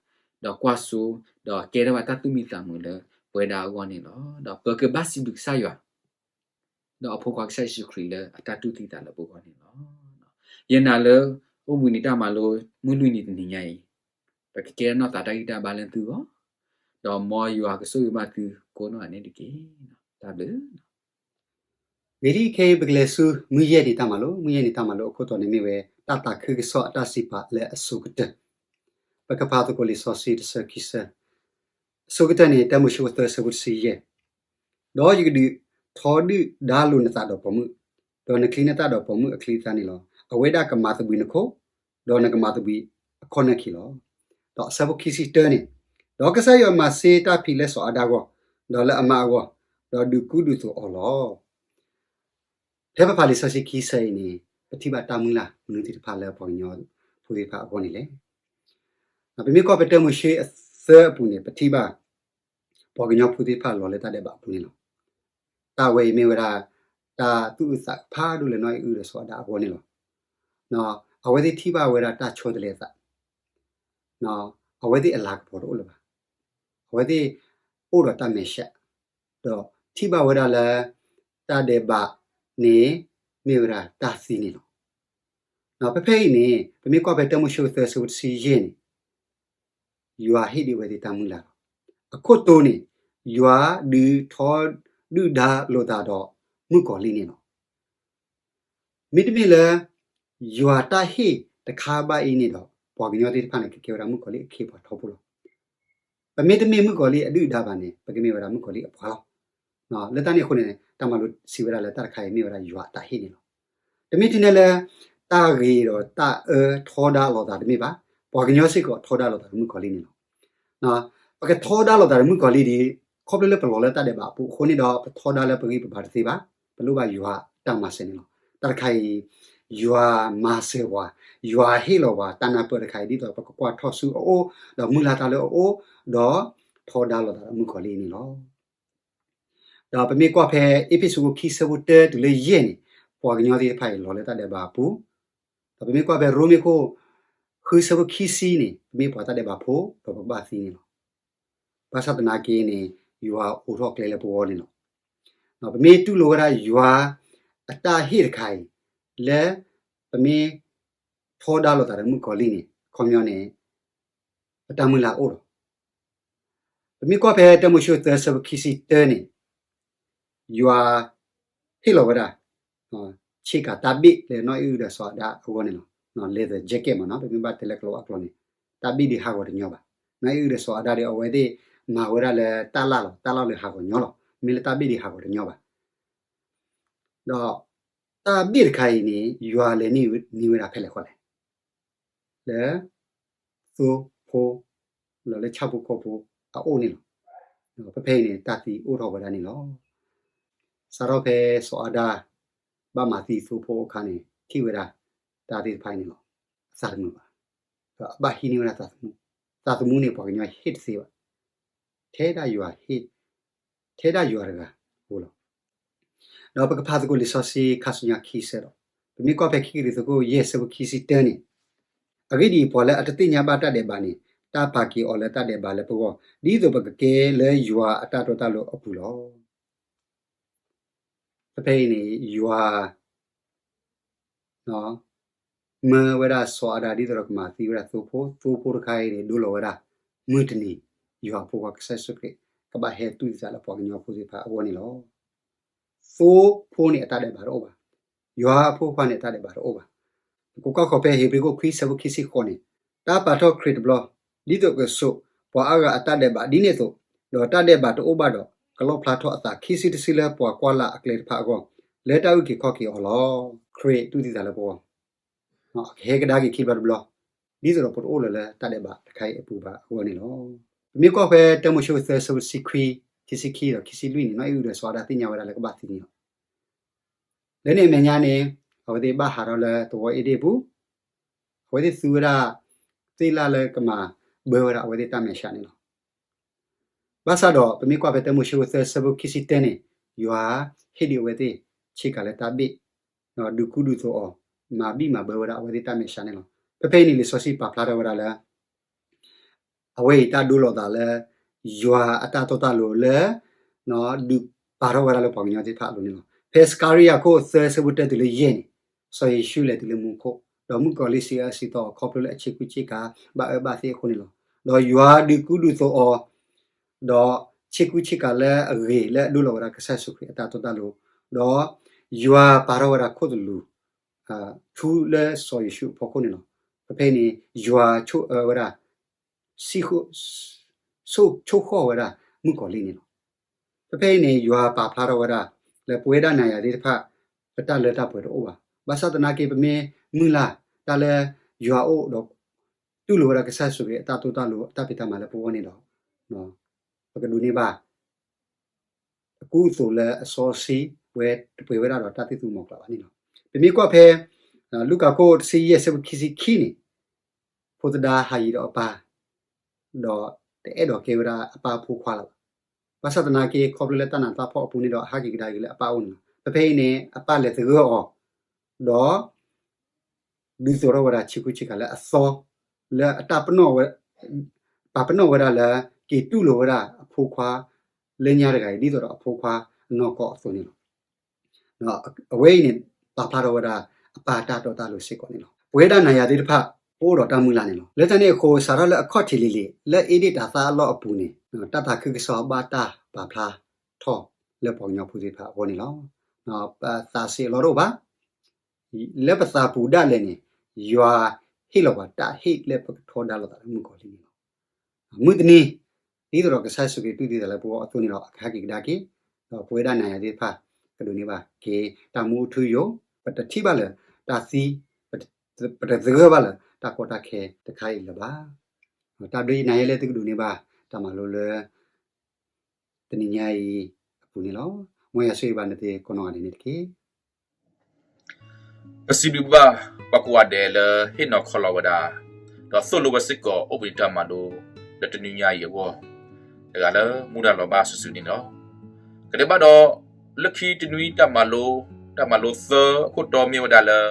ဒီးကွၢ်စိ, ဒီးကဲထီၣ်ဘၣ်တၢ်သူၣ်မံသးမုာ်လၢပဝဲဒၣ်အဂီၢ်န့ၣ်လီၤ. ဒီးပကဘၣ်စံးဘျုးကစၢ်ယွၤ ဒီးအဖိခွါကစၢ်ယ့ၣ်ၡူးခရံာ်လၢအတၢ်တူၢ်သံသးလၢပဂီၢ်န့ၣ်လီၤ. ယနာ်လၢ အိၣ်ဘှံးနံၤတၢ်မၤလိ မုၢ်လွံၢ်နံၤတနံၤညါအံၤ ပကကဲထီၣ်နီၢ်သးတၢ်ဂံၢ်တၢ်ဘါလၢသုဂီၢ်, ဒီးမ်ယွၤကဆိၣ်ဂ့ၤဘၣ်သုကိးနီၢ်ဂၤန့ၣ်တက့ၢ်. တၢ်ဘျုး မ့ၢ်ဒ်ခဲအံၤ ပကလဲၤဆူမုၢ်ယဲၢ်နံၤတၢ်မၤလိ, မုၢ်ယဲၢ်နံၤတၢ်မၤလိအခိၣ်တီန့ၣ်မ့ၢ်ဝဲ တၢ်သးခုကစီၣ်အတၢ်စံးပာ်လၢအဆိကတၢၢ်, ပကဖးသကိးလံာ်စီဆှံတဆၢခံဆၢ, အဆိကတၢၢ်န့ၣ် တၢမိၤၡ့သၢဆၢဖိတဆံယဲၢ်, ဒီးယကဒုးထီဒုၣ်ဒါလိာ်နသးဒီးပိာ်မုၣ်, ဒီးနချံနသၣ်ဒီးပိာ်မုၣ်အချံအသၣ်န့ၣ်လီၤ. အဝဲဒၣ်ကမၤသဘှံးနခိၣ်, ဒီးနကမၤသဘှံးအခီၣ်နၢၣ်ခံလီၤ. ဒီးအဆၢဖိခံဆံတၢန့ၣ်, ဒီးကစၢ်ယွၤမၤစ့တၢ်ဖံးလၢစီၤအၤဒၣ်အဂီၢ်, ဒီးလၢအမါအဂီၢ်, ဒီးဒုးကူဒုးသိးအီၤလီၤ. ဖဲပဖးလံာ်စီဆှံခံဆၢအံၤန့ၣ် ပထံၣ်ဘၣ်တၢ်မုၢ်လၢ်မနုၤသ့ၣ်တဖၣ်လၢပှၤကညီဖိသ့ၣ်တဖၣ်အဂီၢ်န့ၣ်လဲၣ်. ပမ့ၢ်ကွၢ်ဖဲတၢမိၤၡ့အသၢအပူၤန့ၣ် ပထံၣ်ဘၣ် ပှၤကညီဖိသ့ၣ်တဖၣ်လီၤလၢတၢ်ဒဲးဘးအပူၤန့ၣ်လီၤ. တၢ်ဝဲအံၤမ့ၢ်ဝဲဒၣ် တၢ်သူၣ်အုးသးအုးဖးဒိၣ်လၢနီၢ်အံၣ်အုၣ်ဒီးစီၤအၤဒၣ်အဂီၢ်န့ၣ်လီၤ. အဝဲသ့ၣ်ထံၣ်ဘၣ်ဝဲဒၣ်တၢ်ဆီတလဲအသး, အဝဲသ့ၣ်အလၤကပီၤတအိၣ်လၢၤဘၣ်. အဝဲသ့ၣ်အိၣ်ဒီးတၢ်မဲာ်ဆှး, ဒီးထံၣ်ဘၣ်ဝဲဒၣ်လၢ တၢ်ဒဲးဘးန့ၣ် မ့ၢ်ဝဲဒၣ်တၢ်သံန့ၣ်လီၤ. ဖဲဖဲအံၤန့ၣ် ပမ့ၢ်ကွၢ်ဖဲတၢမိၤၡ့သၢဆၢဖိတဆံယဲၢ်န့ၣ် ယွၤဟ့ၣ်ဒံးဝဲသ့ၣ်တၢ်မုၢ်လၢ်လီၤ. အခိၣ်တီန့ၣ် ယွၤဒုးထီဒုၣ်ဒါလိာ်သးဒီးမုၣ်ကီၤလံၢ်န့ၣ်လီၤ. မ့တမ့ၢ်လၢ ယွၤတၢ်ဟ့ၣ်တခါဘၣ်အံၤန့ၣ်ဒီး ပှၤကညီသ့ၣ်တဖၣ်န့ၣ် ကကဲဝဲဒၣ်မုၣ်ကီၤလံၢ်အခ့အပှၤထီဘိလီၤ. ပမ့တမ့ၢ်မုၣ်ကီၤလံၢ်အဒုၣ်အဒါဘၣ်န့ၣ် ပကမ့ၢ်ဝဲဒၣ်မုၣ်ကီၤလံၢ်အပှၤလီၤ. လၢတၢ်န့ၣ်အဃိန့ၣ် တၢ်မၤလိစံးဝဲဒၣ်လၢတၢ်တခါအံၤမ့ၢ်ဝဲဒၣ်ယွၤအတၢ်ဟ့ၣ်န့ၣ်လီၤ. တမ့ၢ်ထဲန့ၣ်လၢ တၢ်ဂ့ၤဒီးတၢ်အၢထီဒါလိာ်သးတမ့ၢ်ဘၣ်, ပှၤကညီစ့ၢ်ကီးထီဒါလိာ်သးဒီးမုၣ်ကီၤလံၢ်န့ၣ်လီၤ. ပကထီဒါလိာ်သးဒီးမုၣ်ကီၤလံၢ်ဒ် ခီဖျိလၢပလီၤလၢတၢ်ဒဲးဘးအပူၤအဃိန့ၣ်ဒီး ပထီဒါလၢပဂံၢ်ပဘါတသ့ဘၣ်, ပလိၣ်ဘၣ်ယွၤတၢ်မၤစၢၤန့ၣ်လီၤ. တၢ်တခါအံၤ ယွၤမၤစၢၤပှၤ, ယွၤဟ့ၣ်လီၤပှၤတၢ်နၢ်ပၢၢ်တခါအံၤ ဒ်သိးပကကွၢ်ထီၣ်ဆူအအိၣ် ဒီးမုၢ်လၢ်တၢ်လၢအအိၣ် ဒီးထီဒါလိာ်သးဒီးမုၣ်ကီၤလံၢ်န့ၣ်လီၤ. ဒီးပမ့ၢ်ကွၢ်ဖဲအ့းဖ့းစူးခိၣ်ခံဆၢဖိတၢတုၤလၢယဲၢ်န့ၣ် ပှၤကညီသ့ၣ်တဖၣ်အံၤလီၤလၢတၢ်ဒဲးဘးအပူၤ, ဒီးပမ့ၢ်ကွၢ်ဖဲရိမ့ၤခိၣ်ဃုဆၢဖိခံဆံန့ၣ် ပမ့ၢ်ပှၤတၢ်ဒဲးဘးဖိဒီးပကဘၣ်သံန့ၣ်လီၤ. ဘၣ်ဆၣ်သနာ်က့န့ၣ် ယွၤအိးထီၣ်ကျဲလၢပဂီၢ်န့ၣ်လီၤ. ပမ့ၢ်တူၢ်လိာ်ဝဲဒၣ်ယွၤအတၢ်ဟ့ၣ်တခါအံၤ လၢပမ့ၢ်ထီဒါလိာ်သးဒီးမုၣ်ကီၤလံၢ်န့ၣ် ခီပညီန့ၣ် ပတၢ်မုၢ်လၢ်အိၣ်လီၤ. ပမ့ၢ်ကွၢ်ဖဲတၢမိၤၡ့သၢဆၢဖိခံဆံတၢန့ၣ် ယွၤဟ့ၣ်လီၤဝဲဒၣ် ဆ့ကၤတၢ်ဘ့ၣ်လၢနီၢ်အံၣ်အုၣ်ဒီးစီၤအၤဒၣ်အဂီၢ်န့ၣ်လီၤ. leather jacket မ့ၢ်နီၤ ပမ့ၢ်ဘၣ်တဲလၢကလီအကျိာ်န့ၣ် တၢ်ဘ့ၣ်ဒံးဟးဂီၤတညီဘၣ်. နီၢ်အံၣ်အုၣ်ဒီးစီၤအၤဒၣ်ဒီး အဝဲသ့ၣ်မၤဝဲဒၣ်လၢတၢ်လၢ်လီၤ. တၢ်လၢ်လၢဟးဂီၤညီလီၤ. မ့ၢ်လၢတၢ်ဘ့ၣ်ဒံးဟးဂီၤတညီဘၣ်. ဒီးတၢ်ဘ့ၣ်တခါအံၤန့ၣ် ယွၤလဲၤန့ၢ်ဝဲဒၣ်ဖဲလဲၣ်ဃီလဲၣ် လၢ သိဖိ ဒီးလၢဆၣ်ဖိကီၢ်ဖိအအိၣ်န့ၣ်လီၤ. ဖဲဖဲအံၤန့ၣ် တၢ်သံအိၣ်ထီၣ်ဝဲဒၣ်န့ၣ်လီၤ. စးထီၣ်ဖဲစီၤအၤဒၣ် ဘၣ်မၤသံသိဖိအခါန့ၣ် ထံၣ်ဝဲဒၣ်တၢ်သ့ၣ်တဖၣ်အံၤန့ၣ်လီၤ. အသးတမုာ်ဘၣ်. ဒီးအဘၣ်ဟံးန့ၢ်ဝဲဒၣ်သးသမူ, သးသမူန့ၣ် ပှၤကညီဟ့ၣ်တသ့ဘၣ်. ထဲဒၣ်ယွၤဟ့ၣ်, ထဲဒၣ်ယွၤတဂၤအဃိလီၤ. ဒီးပကဖးသကိးလံာ်စီဆှံခါဆူညါခံဆၢဒီး, ပမ့ၢ်ကွၢ်ဖဲခံကရံၣ်သူးခိၣ်ယဲၢ်ဆၢဖိခံဆံတၢန့ၣ်, အဂ့ၢ်ဒ်အံၤ, ပှၤလၢအတသ့ၣ်ညါဘၣ်တၢ်ဒဲးဘးန့ၣ်, တၢ်ပာ်က့ၤအီၤလၢတၢ်ဒဲးဘးလၢပဂီၢ်, ဒ်သိးပကကဲလၢယွၤအတၢ်တီတၢ်လိၤအပူၤလီၤ. ဖဲဖဲအံၤန့ၣ် ယွၤ မၢဝဲဒၣ်စီၤအၤဒၣ်ဒ်သိးဒီးကမၤသံဝဲဒၣ်သိဖိ, သိဖိတခါအံၤန့ၣ် ဒိလီၤဝဲဒၣ် မုၢ်တနံၤ ယွၤအဖိခွါကစၢ်ယ့ၣ်ၡူးခရံာ် ကဘၣ်ဟဲတူၢ်သံသးလၢပှၤကညီဖိသ့ၣ်တဖၣ်အဂီၢ်န့ၣ်လီၤ. သိဖိန့ၣ်အတၢ်ဒဲးဘးတအိၣ်ဘၣ်. ယွၤအဖိခွါန့ၣ်အတၢ်ဒဲးဘးတအိၣ်ဘၣ်. ပကကွၢ်ဃီၤဖဲဧ့ၤဘြံၤခိၣ်ခွံဆၢဖိခံဆံဃိးန့ၣ်, တၢ်ပာ်ထီၣ်ခရံာ်တဘျီ, ဒ်သိးကစိာ်ပှၤအါဂၤအတၢ်ဒဲးဘးဒ်န့ၣ်အသိး, ဒီးတၢ်ဒဲးဘးတအိၣ်ဘၣ်ဒီး ကလီၣ်ဖျါထီၣ်အသးခံစုတစုလၢပှၤကွၢ်လၢ်အကျဲတဖၣ်အဂီၢ်, လၢတၢ်အုၣ်က့ၤခီၣ်က့ၤအီၤလီၤ. ခရံာ်တူၢ်သံသးလၢပဂီၢ် ကဟဲကဒါက့ၤခံဘျီတဘျီ, ဒ်သိးဒီးပတအိၣ်လၢၤလၢတၢ်ဒဲးဘးတခါအံၤအပူၤဘၣ်အဂီၢ်န့ၣ်လီၤ. ပမ့ၢ်ကွၢ်ဖဲတၢမိၤၡ့သၢဆၢဖိတဆံခွံ, ခံဆံခံဒီးခံဆံလွံၢ်န့ၣ်, နီၢ်အံၣ်အုၣ်ဒီးစီၤအၤဒၣ်သ့ၣ်ညါဝဲဒၣ်လၢကဘၣ်သံန့ၣ်လီၤ. လၢန့ၣ်အမဲာ်ညါန့ၣ်, အဝဲသ့ၣ်ဘၣ်ဟးထီၣ်လၢသဝီအ့ဒ့ၣ်အပူၤ, အဝဲသ့ၣ်သူဝဲဒၣ် သ့ၣ်လၣ်လၢကမၤဘၢဝဲဒၣ်အဝဲသ့ၣ်တၢ်မဲာ်ဆှးန့ၣ်လီၤ. ဘၣ်ဆၣ်ဒီး ပမ့ၢ်ကွၢ်ဖဲတၢမိၤၡ့သၢဆၢဖိခံဆံတၢန့ၣ်, ယွၤဟ့ၣ်ဒုးအဝဲသ့ၣ်ဆ့ကၤလၢတၢ်ဘ့ၣ်, ဒုးကူဒုးသိးအီၤ, မၤဘံၣ်မၤဘၢဝဲဒၣ်အဝဲသ့ၣ်တၢ်မဲာ်ဆှးန့ၣ်လီၤ. ဖဲဖဲအံၤန့ၣ် လံာ်စီဆှံပာ်ဖျါထီၣ်ဝဲဒၣ်လၢ အဝဲအံၤတၢ်ဒိလီၤသးလၢ ယွၤအတၢ်တီတၢ်လိၤလၢ ဒုးပာ်ထီၣ်ဝဲဒၣ်လၢပှၤကညီသ့ၣ်တဖၣ်အလိၤန့ၣ်လီၤ. ဖဲစကၤရံယၤခိၣ်သၢဆၢဖိတၢတုၤလၢယဲၢ်န့ၣ်, စီၤယ့ၣ်ၡူးလဲၤတုၤလၢမူခိၣ်, ဒီးမုၣ်ကီၤလံၢ်စံးအၢစံးသီအီၤ ခီဖျိလၢအဆ့ကူဆ့ကၤ ဘၣ်အၢဘၣ်သီအဃိန့ၣ်လီၤ. ဒီးယွၤဒုးကူဒုးသိးအီၤ, ဒီးဆ့ကူဆ့ကၤလၢအဂ့ၤလၢအဒိလီၤဝဲဒၣ်ကစၢ်ယ့ၣ်ၡူးခရံာ်အတၢ်တီတၢ်လိၤ, ဒီးယွၤပာ်ထီၣ်ဝဲဒၣ်ခိၣ်သလုး ထူလၢစီၤယ့ၣ်ၡူးအဖီခိၣ်န့ၣ်လီၤ. ဖဲဖဲအံၤန့ၣ် ယွၤဆိၣ်အၢဝဲဒၣ် ဆိၣ်ဃီၣ်ဝဲဒၣ်မုၣ်ကီၤလံၢ်န့ၣ်လီၤ. ဖဲဖဲအံၤန့ၣ် ယွၤပာ်ဖျါထီၣ်ဝဲဒၣ် လၢပဝဲဒၣ်နၤယၤသ့ၣ်တဖၣ် ပတၢ်လၢတၢ်ပှဲၤတအိၣ်ဘၣ်. ဘၣ်ဆၣ်သနာ်က့ ပမ့ၢ်မုၢ်လၢ်တၢ်လၢယွၤအအိၣ်ဒီး တူၢ်လိာ်ဝဲဒၣ်ကစၢ်ယ့ၣ်ၡူးခရံာ်အတၢ်တီတၢ်လိၤ အတၢ်ဖံးတၢ်မၤလၢပဂီၢ်န့ၣ်ဒီး ပကဒိးန့ၢ်ဘၣ် အကူအသိးလၢအစီအဆှံ ဝဲတပှဲၤဝဲဒၣ်ဒီးတၢ်သံၣ်သူမီၤကျၢ်ဘၣ်န့ၣ်လီၤ. ပမ့ၢ်ကွၢ်ဖဲ လူၤကၣ်ခိၣ်တဆံယဲၢ်ဆၢဖိခံဆံခံန့ၣ်, ဖိသဒါဟးယံၤဒီးအပၢ်, ဒီးတအဲၣ်ဒိးကဲဝဲဒၣ်အပၢ်အဖိခွါလၢၤဘၣ်. ဘၣ်ဆၣ်သနာ်က့ ခီဖျိလၢတၢ်နးတၢ်ဖှီၣ်အပူၤန့ၣ်ဒီး အဟးက့ၤကဒါက့ၤလၢအပၢ်အအိၣ်န့ၣ်လီၤ. ဖဲဖဲအံၤန့ၣ် အပၢ်လဲၤသဂၢၢ်အီၤ, ဒီး ဒုးသိးထီၣ်ဝဲဒၣ်ဆ့ကူဆ့ကၤလၢအသီ, လၢအတၢ်ပနီၣ်ဝဲ, ပာ်ပနီၣ်ဝဲဒၣ်လၢ က့ၤတူၢ်လိာ်ဝဲဒၣ်အဖိခွါ လၢညါတဂၤအံၤ ဒ်သိးဒီးအဖိခွါအနီၢ်ကီၢ်အသိးန့ၣ်လီၤ. အဝဲအံၤန့ၣ် ပာ်ဖျါထီၣ်ဝဲဒၣ် အပၢ်တၢ်တီတၢ်လိၤစ့ၢ်ကီးန့ၣ်လီၤ. ပဝဲဒၣ်နၤယၤသ့ၣ်တဖၣ် ပအိၣ်ဒီးတၢ်မုၢ်လၢ်န့ၣ်လီၤ. လၢတၢ်န့ၣ်အဃိ စးထီၣ်လၢအခီၣ်ထံးလံၤလံၤ လၢအ့ဒ့ၣ်တၤသၣ်အလီၢ်အပူၤန့ၣ် တၢ်သးခုကစီၣ်ဘၣ်တၢ်ပာ်ဖျါထီၣ်လၢပှၤကညီဖိသ့ၣ်တဖၣ်အဂီၢ်န့ၣ်လီၤ. ပသးစ့အလီၢ်တအိၣ်ဘၣ်. လၢပသးပူၤဒၣ်လဲာ်န့ၣ် ယွၤဟ့ၣ်လီၤပှၤတၢ်ဟ့ၣ်လၢပကထီဒါလိာ်သးလၢမုၣ်ကီၤလံၢ်န့ၣ်လီၤ. မုၢ်တနံၤ ဒ်သိးဒီးကစၢ်ယ့ၣ်ၡူးခရံာ်တူၢ်သံသးလၢပဂီၢ်အသိးန့ၣ်ဒီး အကဟဲက့ၤကဒါက့ၤ, ဒီးပဝဲဒၣ်နၤယၤသ့ၣ်တဖၣ် ကဒိးန့ၢ်ဘၣ်က့ၤ တၢ်မူအထူအယိာ်, ပတထံၣ်ဘၣ်လၢၤတၢ်သံ, ပတသဂၢၢ်ဘၣ်လၢၤတၢ်ကီတၢ်ခဲတခါအံၤလၢၤဘၣ်. တၢ်ဘျုးယနၤယဲလၢသုကဒိးန့ၢ်ဘၣ် တၢ်မၤလိလၢ တနံၤညါအံၤအပူၤန့ၣ်လီၤ. မ်ယွၤဆိၣ်ဂ့ၤဘၣ်နသ့ၣ်ကိးနီၢ်ဂၤဒဲးန့ၣ်တက့ၢ်. ပစံးဘျုးဘၣ် ပှၤကိးဂၤဒဲးလၢဟ့ၣ်နီၤခီလီၤဝဲဒၣ်, ဒီးသိၣ်လိဝဲစ့ၢ်ကီး အိၣ်ဘှံးနံၤတၢ်မၤလိ လၢတနွံညါအံၤအဂီၢ်, တဂၤလၢမူဒါလီၤဘၣ်စုာ်စုာ်န့ၣ်လီၤ. ကဒဲးဘၣ်ဒီး လၢခံတနွံတၢ်မၤလိ, တၢ်မၤလိသၢအခိၣ်တီမ့ၢ်ဝဲဒၣ်လၢ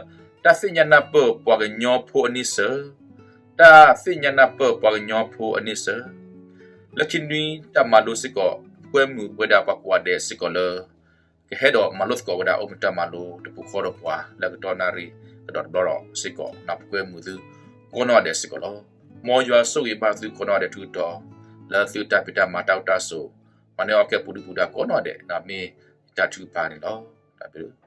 တၢ်သ့ၣ်ညါနၢ်ပၢၢ်ပှၤကညီဖိအန့ဆၢၣ်, တၢ်သ့ၣ်ညါနၢ်ပၢၢ်ပှၤကညီဖိအန့ဆၢၣ်. လၢခံတနွံတၢ်မၤလိစ့ၢ်ကီး ကွဲမုာ်ဝဲဒၣ်ပှၤကိးဂၤဒဲးစ့ၢ်ကီးလၢ ကဟဲဒီးမၤလိသကိးဝဲဒၣ် အိၣ်ဘှံးနံၤတၢ်မၤလိတပူၤဃီဒီးပှၤ လၢကတီၢ်နၣ်ရံၣ်ကဒီးတဘျီဒီးစ့ၢ်ကီး ပကွဲမုာ်သုကိးနီၢ်ဂၤဒဲးစ့ၢ်ကီးလီၤ. မ်ယွၤဆိၣ်ဂ့ၤဘၣ်သုကိးနီၢ်ဂၤဒဲးထုကတီၢ် လၢသုတၢ်ဖံးတၢ်မၤတၢ်အိၣ်တၢ်ဆိး, မၤန့ၢ်အီၣ်ကဲပူၤဒုပူၤဒါကိးနီၢ်ဂၤဒဲး မ့ၢ်ယတၢ်ထုကဖၣ်န့ၣ်လီၤ. တၢ်ဘျုး